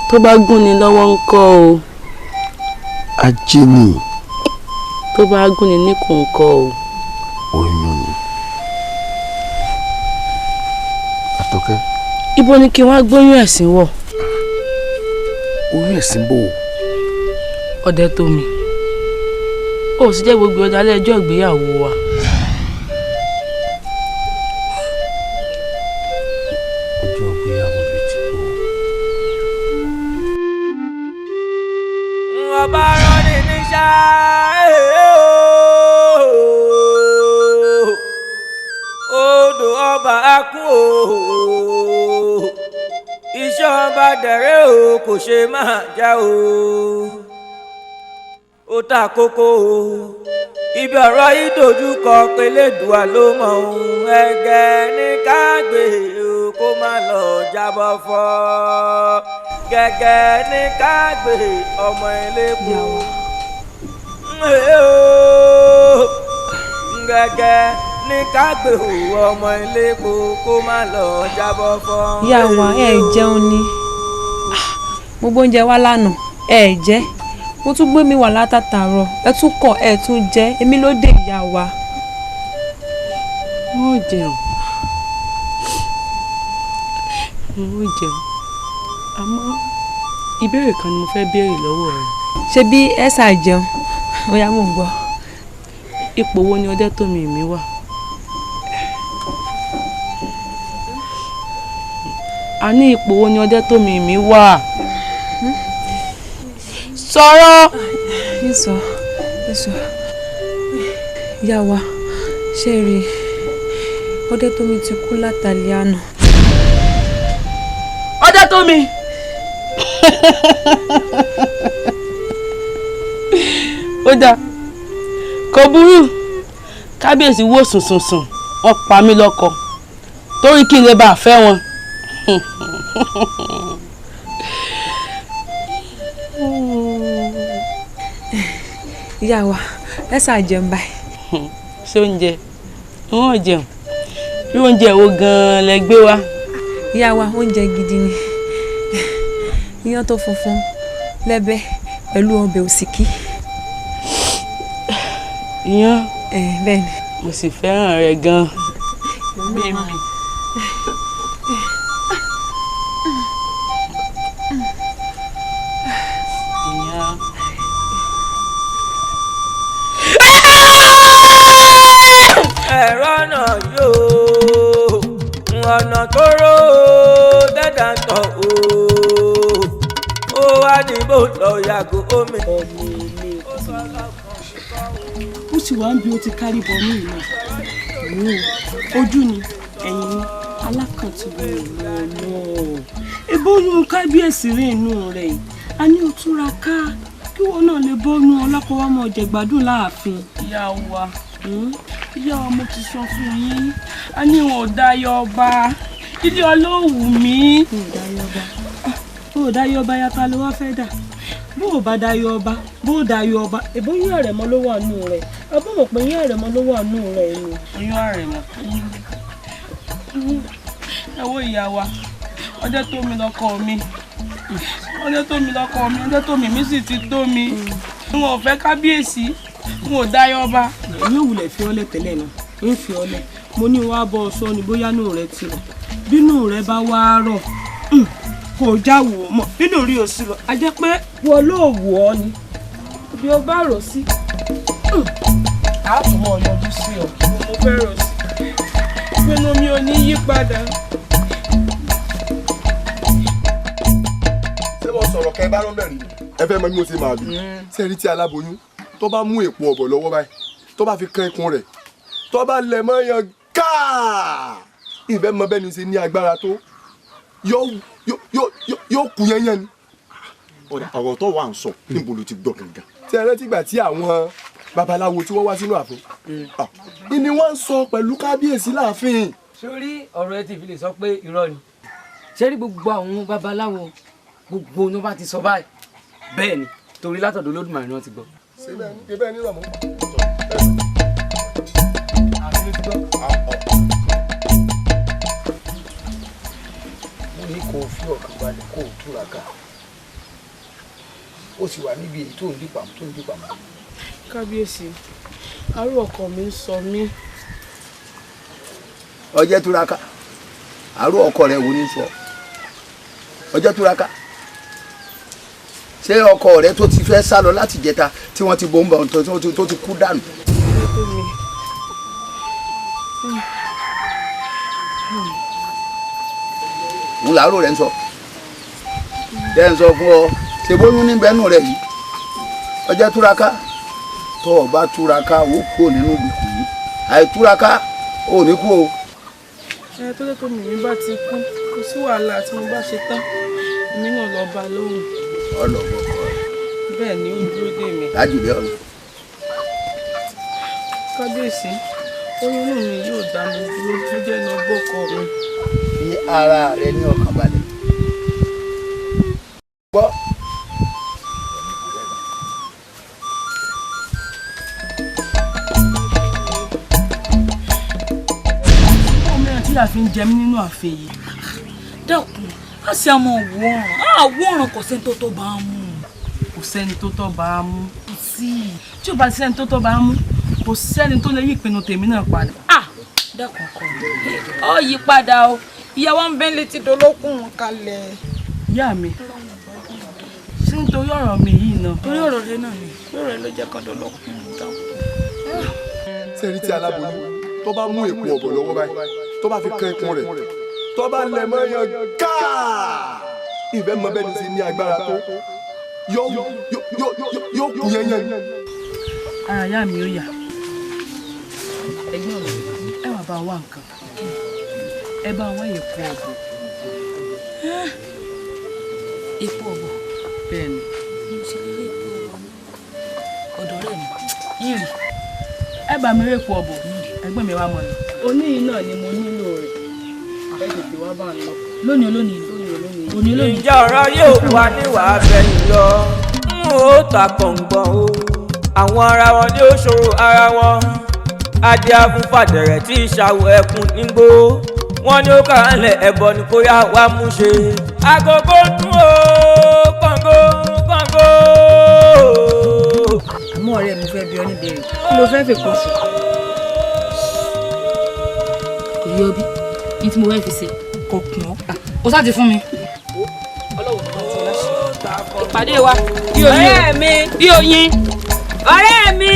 tó bá gúnni lọ́wọ́ ń kọ́ o. Ajé ni. Tó bá gúnni níkùn ń kọ́ o. Oyún ni. Àtọ́kẹ́. Ibo ni kí n wá gbóyún ẹ̀sìn wọ̀? Oyún ẹ̀sìn bò ó. Ọdẹ tó mi. Ó sì jẹ́ gbogbo ọjà lẹ́jọ́ ìgbéyàwó wa. Ọjọ́ ìgbéyàwó bíi ti bò ó. Ọba rán ni níṣẹ́ odò ọba akún o, iṣẹ́ ọba dẹ̀rẹ́ o, kò ṣe máa jẹ́ o, ó ta kókó o, ibi ọ̀rọ̀ yìí dojú kọ pẹ̀lẹ́dùà ló mọ̀ ohun ẹgẹ́ ní ká gbé o, kó má lọ jábọ́ fọ́ gẹ́gẹ́ ní ká gbé ọmọ elépo gẹ́gẹ́ ní ká gbé ọmọ elépo kó má lọ jábọ́ fọ́. Ìyá wa, ẹ jẹun ni. Gbogbo oúnjẹ wa lánàá ẹ jẹ, mo tún gbé mi wà látàtàrọ, ẹ tún kọ, ẹ tún jẹ, èmi ló dé ìyá wa. Mo jẹun, mo jẹun, àmọ́ ìbéèrè kan ni mo fẹ́ béèrè lọ́wọ́ rẹ. Ṣé bí ẹ ṣáà jẹun, ó yá, mò ń gbọ́. Ipò wo ni Ọdẹ́tòmí mi wà? A ní ipò wo ni Ọdẹ́tòmí mi wà? Sọ̀rọ̀. Ìsọ ìsọ, ìyá wa, ṣé rí Ọdẹ́tòmí ti kú látàlẹ́ àná. Ọdẹ́tòmí. Ó dáa, kò burú. Kábíyèsí wò sùnsùnsùn, wọ́n pa mí lọ́kọ torí kí n lè bá a fẹ́ wọn. Ìyá wa, ẹ ṣáà jẹun báyìí. Ṣé oúnjẹ wọn ò jẹun? Irú oúnjẹ wo gan-an lẹ gbé wá? Ìyá wa, oúnjẹ gidi ni, iyán tó funfun lẹ́bẹ̀ pẹ̀lú ọbẹ̀ òsìkí. Iyán? Bẹ́ẹ̀ ni. Mo sì fẹ́ràn rẹ̀ gan-an. Mímí. Iyán. Ẹ̀rọ náà yóò ọ̀nà tó rò dẹ́dà tọ̀ o, ó wá ní bó lọ yàgò omi. Ó sì wá ń bí ó ti kárí bọ ní ìlú ojú ni ẹ̀yìn ni alákàntúwò lọ́nà ìbóyún kábíyèsí rí inú rẹ̀ a ní o túra ká kí wọn náà lè bóyún ọlọ́kọ̀ wa mọ̀ jẹ̀gbádùn láàfin. Ìyá wa, ìyá wa, mo ti sọ fún yín, a ní wọn ò dayọ̀ ọba, ilé ọlọ́wù mi. Bó o dayọ̀ ọba yàtọ̀ ló wá fẹ́ dà, bó o bá dayọ̀ ọba, bó o dayọ̀ ọba, ìbóyún àrẹ̀mọ ló wà nù rẹ̀, abọ́ mọ̀ pé oyún àrẹ̀mọ ló wà nù rẹ̀ ni. Oyún àrẹ̀mọ. Ẹ wo ìyá wa, ọjọ́ tó mi lọ́kọ mi, ọjọ́ tó mi lọ́kọ mi, ọjọ́ tó mi mi sì ti tó mi. N ò fẹ́ kábíyèsí, n ò dayọ̀ ọba. Èmi ò wulẹ̀ fi ọ́lẹ̀ tẹ́lẹ̀ náà, ń fi ọ́lẹ̀, mo ní wàá bọ́ ọ sọ ni bóyá nù rẹ ti rọ̀, bínú rẹ bá wá rọ̀ kò já wò ó mọ̀, bínú rí o sí rọ̀, a jẹ́ pé wọ́n ló wò ọ́ ni bí o bá rò sí a tún mọ̀ yọjú sí ọ. Mo fẹ́ rò sí, pinnu mi ò ní yí padà. Ṣé mo sọ̀rọ̀ kẹ́ ẹ bá rán bẹ̀rẹ̀ ẹ fẹ́ mọ bí mo ṣe máa bí ṣe rí tí aláboyún tó bá mú èpo ọ̀bọ̀ lọ́wọ́ báyìí, tó bá fi kan ikùn rẹ̀, tó bá lẹ̀ mọ́ yan káà, ìfẹ́ mọ bẹ́ẹ̀ ni ṣe ní agbára tó yóò kú yẹnyẹn ni. Ọ̀rọ̀ tó wà ń sọ níbo ló ti gbọ́ gangan. Tí ẹ rántí ìgbà tí àwọn babaláwo tí wọ́n wá sínú ààfin ni wọ́n ń sọ pẹ̀lú kábíyèsí láàfin. Sórí ọ̀rọ̀ ẹ ti fi lè sọ pé irọ́ ni, ṣé rí gbogbo àwọn babaláwo gbogbo ní wọ́n bá ti sọ báyìí bẹ́ẹ̀ ni, torí látọ̀dọ̀ Olódùmarè náà ti gbọ́. Ṣé bẹ́ẹ̀ ni rọ̀mọ́? Kó o fi ọkàn balẹ̀, kó o túraká. Ó sì wà níbi èyí tó ń dìpàmù tó ń dìpàmù. Kábíyèsí, àárò ọkọ mi ń sọ mí. Ọjẹ́ túraká, àárò ọkọ rẹ wo ni sọ? Ọjẹ́ túraká, ṣé ọkọ rẹ tó ti fẹ́ sá lọ láti jẹta tí wọ́n ti bò ń bọ̀ tó ti kú dànù? Òun làárò rẹ ń sọ. Jẹ́ ń sọ fún ọ, ṣe bóyún ní bẹ́nu rẹ yìí. Ọjẹ́ túraká, tó o bá túraká ó kúrò nínú ìgbèkùn yìí, àìtúraká ó ní kú o. Ẹ tó lè tó mi bá ti kú, kò sí wàhálà tí mo bá ṣe tán, èmi náà lọ bá lóhùn. Ọlọ́gbọ́n kọ rẹ. Bẹ́ẹ̀ ni ó dúró dè mí. Lájùlé ọ̀run. Kábíyèsí, oyún inú mi yóò dá mi dúró, ó jẹ́ lọ bọ́kọ mi. Fi ara rẹ ní ọkàn balẹ̀. Gbọ́. Tí a fi ń jẹ mí nínú ààfin yìí. Dákun, a sì àmọ́ wòran, àwòrán kò sẹ́ni tó tọ́ bá a mú. Kò sẹ́ni tó tọ́ bá a mú. Kò sí. Tí ò bá sẹ́ni tó tọ́ bá a mú, kò sẹ́ni tó lè yí ìpinnu tèmi náà padà. Dákun ọkọ mi, ó yí padà o, ìyàwó ń bẹ́ létí dolókùn kalẹ̀. Ìyá mi, ṣé nítorí ọ̀rọ̀ mi yìí náà? Torí ọ̀rọ̀ rẹ náà ni, ọ̀rọ̀ rẹ ló jẹ́ kan dolókùn dákun. Sẹ́rí tí aláboyún tó bá mú èpo ọ̀bọ̀ lọ́wọ́ báyìí, tó bá fi kan ikùn rẹ̀, tó bá lẹ̀ mọ́ yan gáà, ìfẹ́ mọ bẹ́ẹ̀ ni ṣe ní agbára tó yóò kú yẹnyẹn. Ara ìyá mi ó yá. Ẹ̀gbọ́n mi, ẹ wà bá wa nǹkan, ẹ bá wá èpo ọ̀bọ̀. Èpo ọ̀bọ̀? Bẹ́ẹ̀ ni. Mo ṣe lè rí èpo ọ̀bọ̀ ọ̀dọ̀ rẹ̀ mi yìí. Ẹ bá mi rí èpo ọ̀bọ̀, ẹ̀gbọ́n mi wá mọ̀ ni. Òní yìí náà ni mo nílò rẹ̀. Ẹ tètè wá bá ń lọ. Lónìí olónìí. Òní olónìí. Ǹjẹ́ ọ̀rọ̀ yóò wá níwàá bẹ́yìn lọ? N ó ta kọ̀ǹgbọ̀n o. Àwọn ara wọn ni ó ṣòro ara wọn. Adé afúnfàdẹ̀rẹ̀ tí ìṣàwọ̀ ẹkùn nígbó. Wọ́n ní ó kàránlẹ̀ ẹ̀bọ ni kó yá wá mú ṣe. Agogo dún o, kọ̀ǹgó kọ̀ǹgó. Àmọ́ ọ̀rẹ́ mi fẹ́ bi ọ́ níbèrè, kí ló fẹ́ fèkó sí? Kò yọ bí ní tí mo fẹ́ fi ṣe kò kùn ọ́ o sá ti fún mi. Ìpàdé wa bí oyin ọ̀rẹ́ mi, bí oyin ọ̀rẹ́ mi.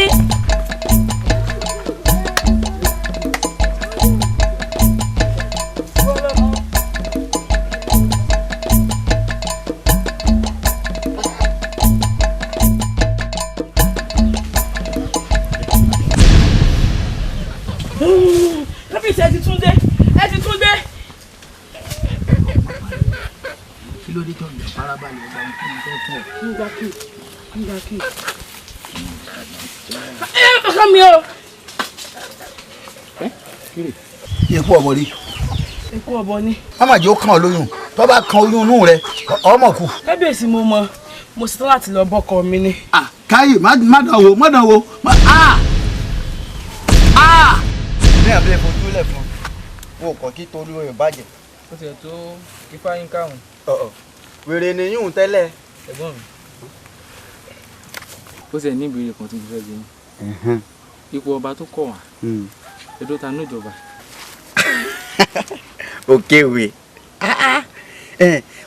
Kábíyèsí, ẹ ti tún dé, ẹ ti tún dé. Kí ló dé tó ń farabalẹ̀ ọgbà ní kí n fẹ́ fún ọ? Nígbà kí, nígbà kí. Ẹ kọ́kọ́ mi o. Ikú ọ̀bọ rí. Ikú ọ̀bọ ni. Má jẹ́ ó kàn ọ́ lóyún, tó bá kan oyún inú rẹ, ọmọ kù. Kábíyèsí, mo mọ, mo ṣetán láti lọ bọ́kọ mi ni. Káyì, má dán wò, má dán wò. Ní àbílẹ̀ fojú lẹ̀ fún wo kàn kí torí rẹ̀ bàjẹ́. Ó tiẹ̀ tó ifá yín káwọn. Wèrè nìyún tẹ́lẹ̀. Ẹ̀gbọ́n mi, ó tiẹ̀ ní ìbéèrè kan tí mo fẹ́ bi yín. Ipò ọba tó kọ̀ wá, ẹ̀dọ́ ta ní ìjọba. Òkèwè,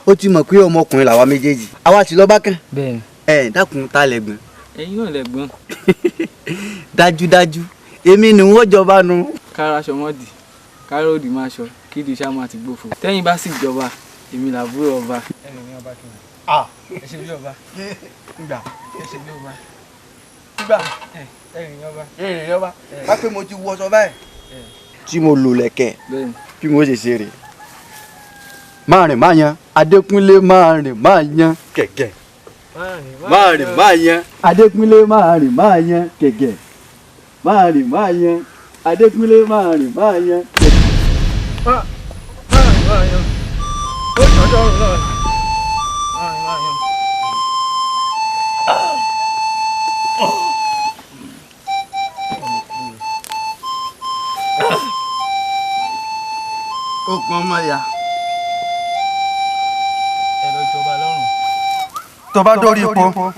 ó ti mọ̀ pé ọmọkùnrin làwa méjèèjì, àwa ti lọ bá kàn. Bẹ́ẹ̀ni. Dákun, ta lẹ̀gbọ́n? Ẹ̀yin náà lẹ̀gbọ́n. Dájúdájú, èmi ni wọ́n jọba nu. Kára aṣọ mọ́dì, káròdì máa ṣọ, kídi iṣẹ́ máa ti gbófo. Tẹ́yìn bá sì jọba, èmi làbúrò ọba. Ẹnì ní ọba kìíní. Ẹ ṣe bí ọba. Ngbà. Ẹ ṣe bí ọba. Ngbà. Ẹ̀rìn ní ọba. Ẹ̀rìn ní ọba. Bá pé mo ti wọṣọ báyìí. Tí mo lò lẹ̀kẹ̀, bí mo ṣe ṣe rè. Máa rìn máa yan, Adékúnlé máa rìn máa yan kẹ̀kẹ́. Máa rìn máa yan. Adékúnlé máa rìn máa yan kẹ̀kẹ́. Máa rìn máa yan. Adékúnlé máa rìn máa yan kẹ̀kẹ́. Máa rìn máa yan. Ó jọjọ́ rùn náà. Máa rìn máa yan. Ó pọn ọmọ ya. Tó bá dórí ipò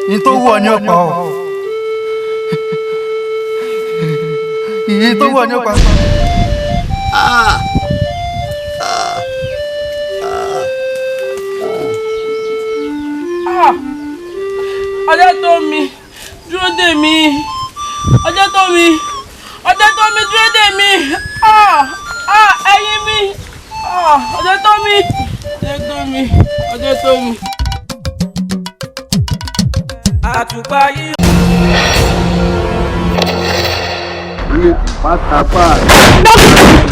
ní tó wù ọ́ ní ọ̀pá ọ̀, ìyí tó wù ọ́ ní ọ̀pá. Ọjọ́ tó mi dúró dè mí, ọjọ́ tó mi, ọjọ́ tó mi dúró dè mí, ẹyin mi, ọjọ́ tó mi, ọjọ́ tó mi, ọjọ́ tó mi. Àtùpà yìí. Pátápá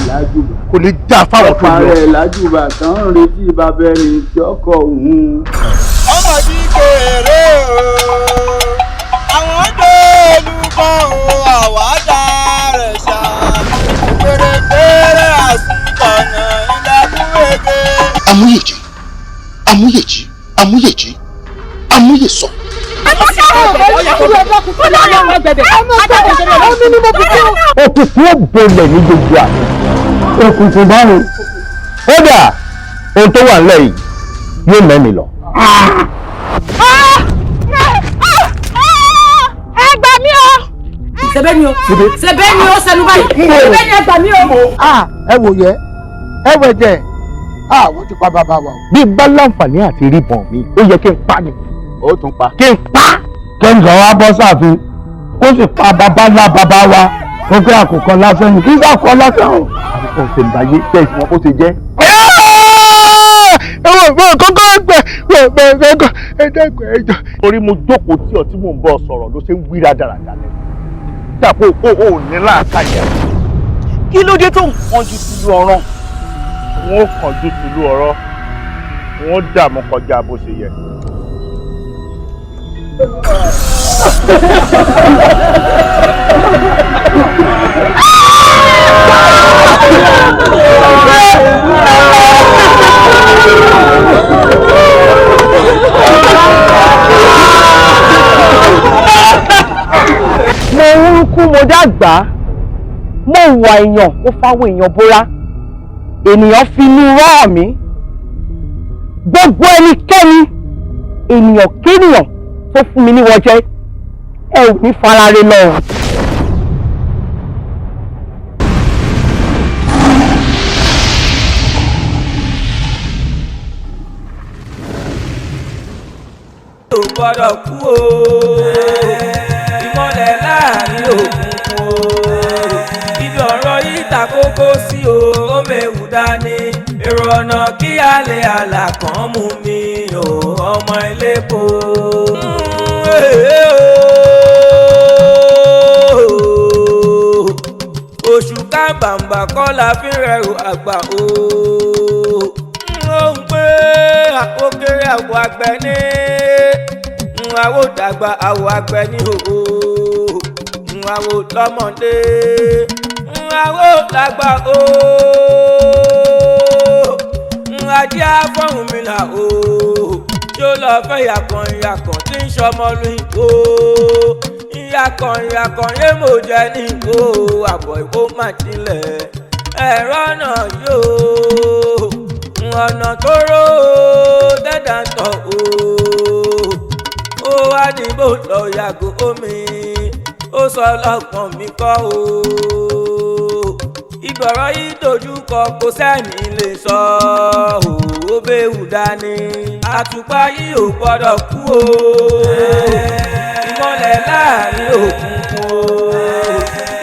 lájúbà. Kò ní já fáwọn tó lọ. Ọ̀pá rẹ̀ lájúbà tán ń retí bàbá ẹni tí ọkọ̀ òun. Ọmọ tí kéré o, àwọn dòlùkọ́ o, àwàdà rẹ̀ ṣá. Pérépéré àsìkọ̀nà ìdákúrégé. Amúyèjì, amúyèjì, amúyèjì, amúyèsọ. Òkùnkùn ó bolẹ̀ ní gbogbo àná, òkùnkùn báwo kódà ohun tó wà nílẹ̀ yìí yóò mẹ́mi lọ. Ẹ gbà mí o. Sẹbẹ ni o, sẹbẹ ni o, sẹnu báyìí, sẹbẹ ni, ẹ gbà mí o. Ẹ wò yẹ, ẹ wẹ̀ jẹ, wọ́n ti pa bàbá wa o. Bí bá láǹfààní àti ríbọn mi, ó yẹ kí n pa ni. Ó tún pa. Kí n pa. Kẹ́ńgà wa bọ́ sáàfin kó sì pa bàbá ńlá bàbá wa, ó pé àkùkọ lásán ni, kí sàkọ lásán o. Àkùkọ ṣèǹbáyé bẹ́ẹ̀ sì wọ́n bó ṣe jẹ́. Ẹ̀wọ̀n ìwọ̀n kọ́kọ́ ẹgbẹ́ ẹgbẹ́ ẹgbẹ́ ẹgbẹ́ ẹjọ́. Torí mo jókòó tí ọ tí mò ń bọ́ sọ̀rọ̀ ló ṣe ń wíra dáradára lẹ́nu. Dàpọ̀ o ò ní làákàyà. Kí ló dé tó ń kánjú tìlú ọ̀ràn? Wọ́n ó kánjú tìlú ọ̀rọ̀, wọ́n dààmú kọjá bó ṣe yẹ. Mo rúkú, mo dàgbà, mo wà èèyàn, mo fáwọn èèyàn bóra, ènìyàn fi inú rọ́ mi. Gbogbo ẹnikẹ́ni, ènìyàn kéèyàn tó fún mi níwọ̀ jẹ́, ẹ ò ní farare lọ. Ò gbọ́dọ̀ kú o, ìmọ̀lẹ̀ láàrin òkùnkùn o, ibi ọ̀rọ̀ yìí ta kókó sí o, ó mẹ́wù dání, èrò ọ̀nà kí alẹ́ àlà kan mú mi o, ọmọ elépo. Oṣù kábàǹbà kọ́ la fi rẹrù àgbà o, ó ń pé àpòkèrè àwọ̀ àgbẹ̀ ní àwọ̀ dàgbà, àwọ̀ àgbẹ̀ ní òwò, àwọ̀ lọ́mọdé, àwọ̀ làgbà o, ajé afọ́hùn mi là o, tí ó lọ fẹ́ yàkàn yàkàn tí ń sọmọ lóyún o, ìyàkàn yàkàn yé mo jẹ ní o, àbọ̀ ìkó má tilẹ̀ ẹ̀rọ náà yóò ọ̀nà tó rò ó dẹ́dà ń tọ̀ o, ó wá ní bó lọ yàgò omi, ó sọ lọ́kàn mi kọ́ o, ìgbọ̀rọ̀ yìí dojú kọ, kò sẹ́ni lè sọ o, ó béwù dání. Àtùpà yìí ò gbọ́dọ̀ kú o, ìmọ̀lẹ̀ láàrin òkùnkùn o,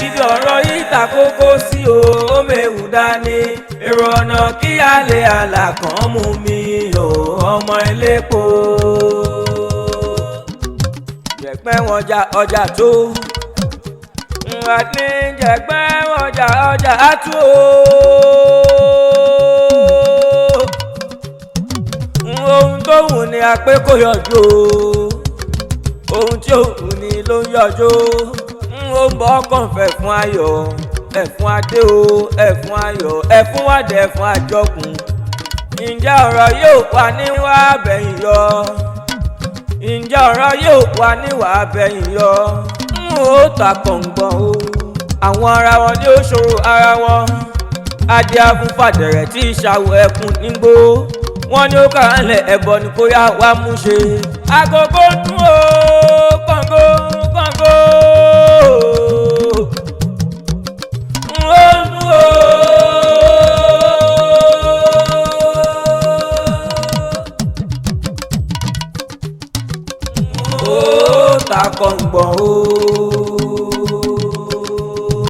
ibi ọ̀rọ̀ yìí ta kókó sí o, ó méwù dání, èrò ọ̀nà kí alẹ́ àlà kan mú mi o, ọmọ elépo. Jẹ̀pẹ́ wọn ja ọjà tó àní, jẹ̀pẹ́ wọn ja ọjà á tú o. Ohun tó wù ní a pé kó yọjú o, ohun tí ó wù ní ló ń yọjú. Ó ń bọ́ kànfẹ̀ fún ayọ̀, ẹ̀fún adé o, ẹ̀fún ayọ̀, ẹ̀fún wàdẹ̀, ẹ̀fún àjọkùn. Ǹjẹ́ ọ̀rọ̀ yóò wà níwà bẹ̀yìn yọ? Ǹjẹ́ ọ̀rọ̀ yóò wà níwà bẹ̀yìn yọ? N ó ta kọ̀ǹgbọ̀n o, àwọn ara wọn ni ó ṣòro ara wọn. Adé afúnfàdẹ̀rẹ̀ tí ìṣàwọ̀ ẹkùn nígbó. Wọ́n ní ó kàálẹ̀ ẹ̀bọ ni kó yá wá mú ṣe. Agogo dún o, kọ̀ǹgó kọ̀ǹgó.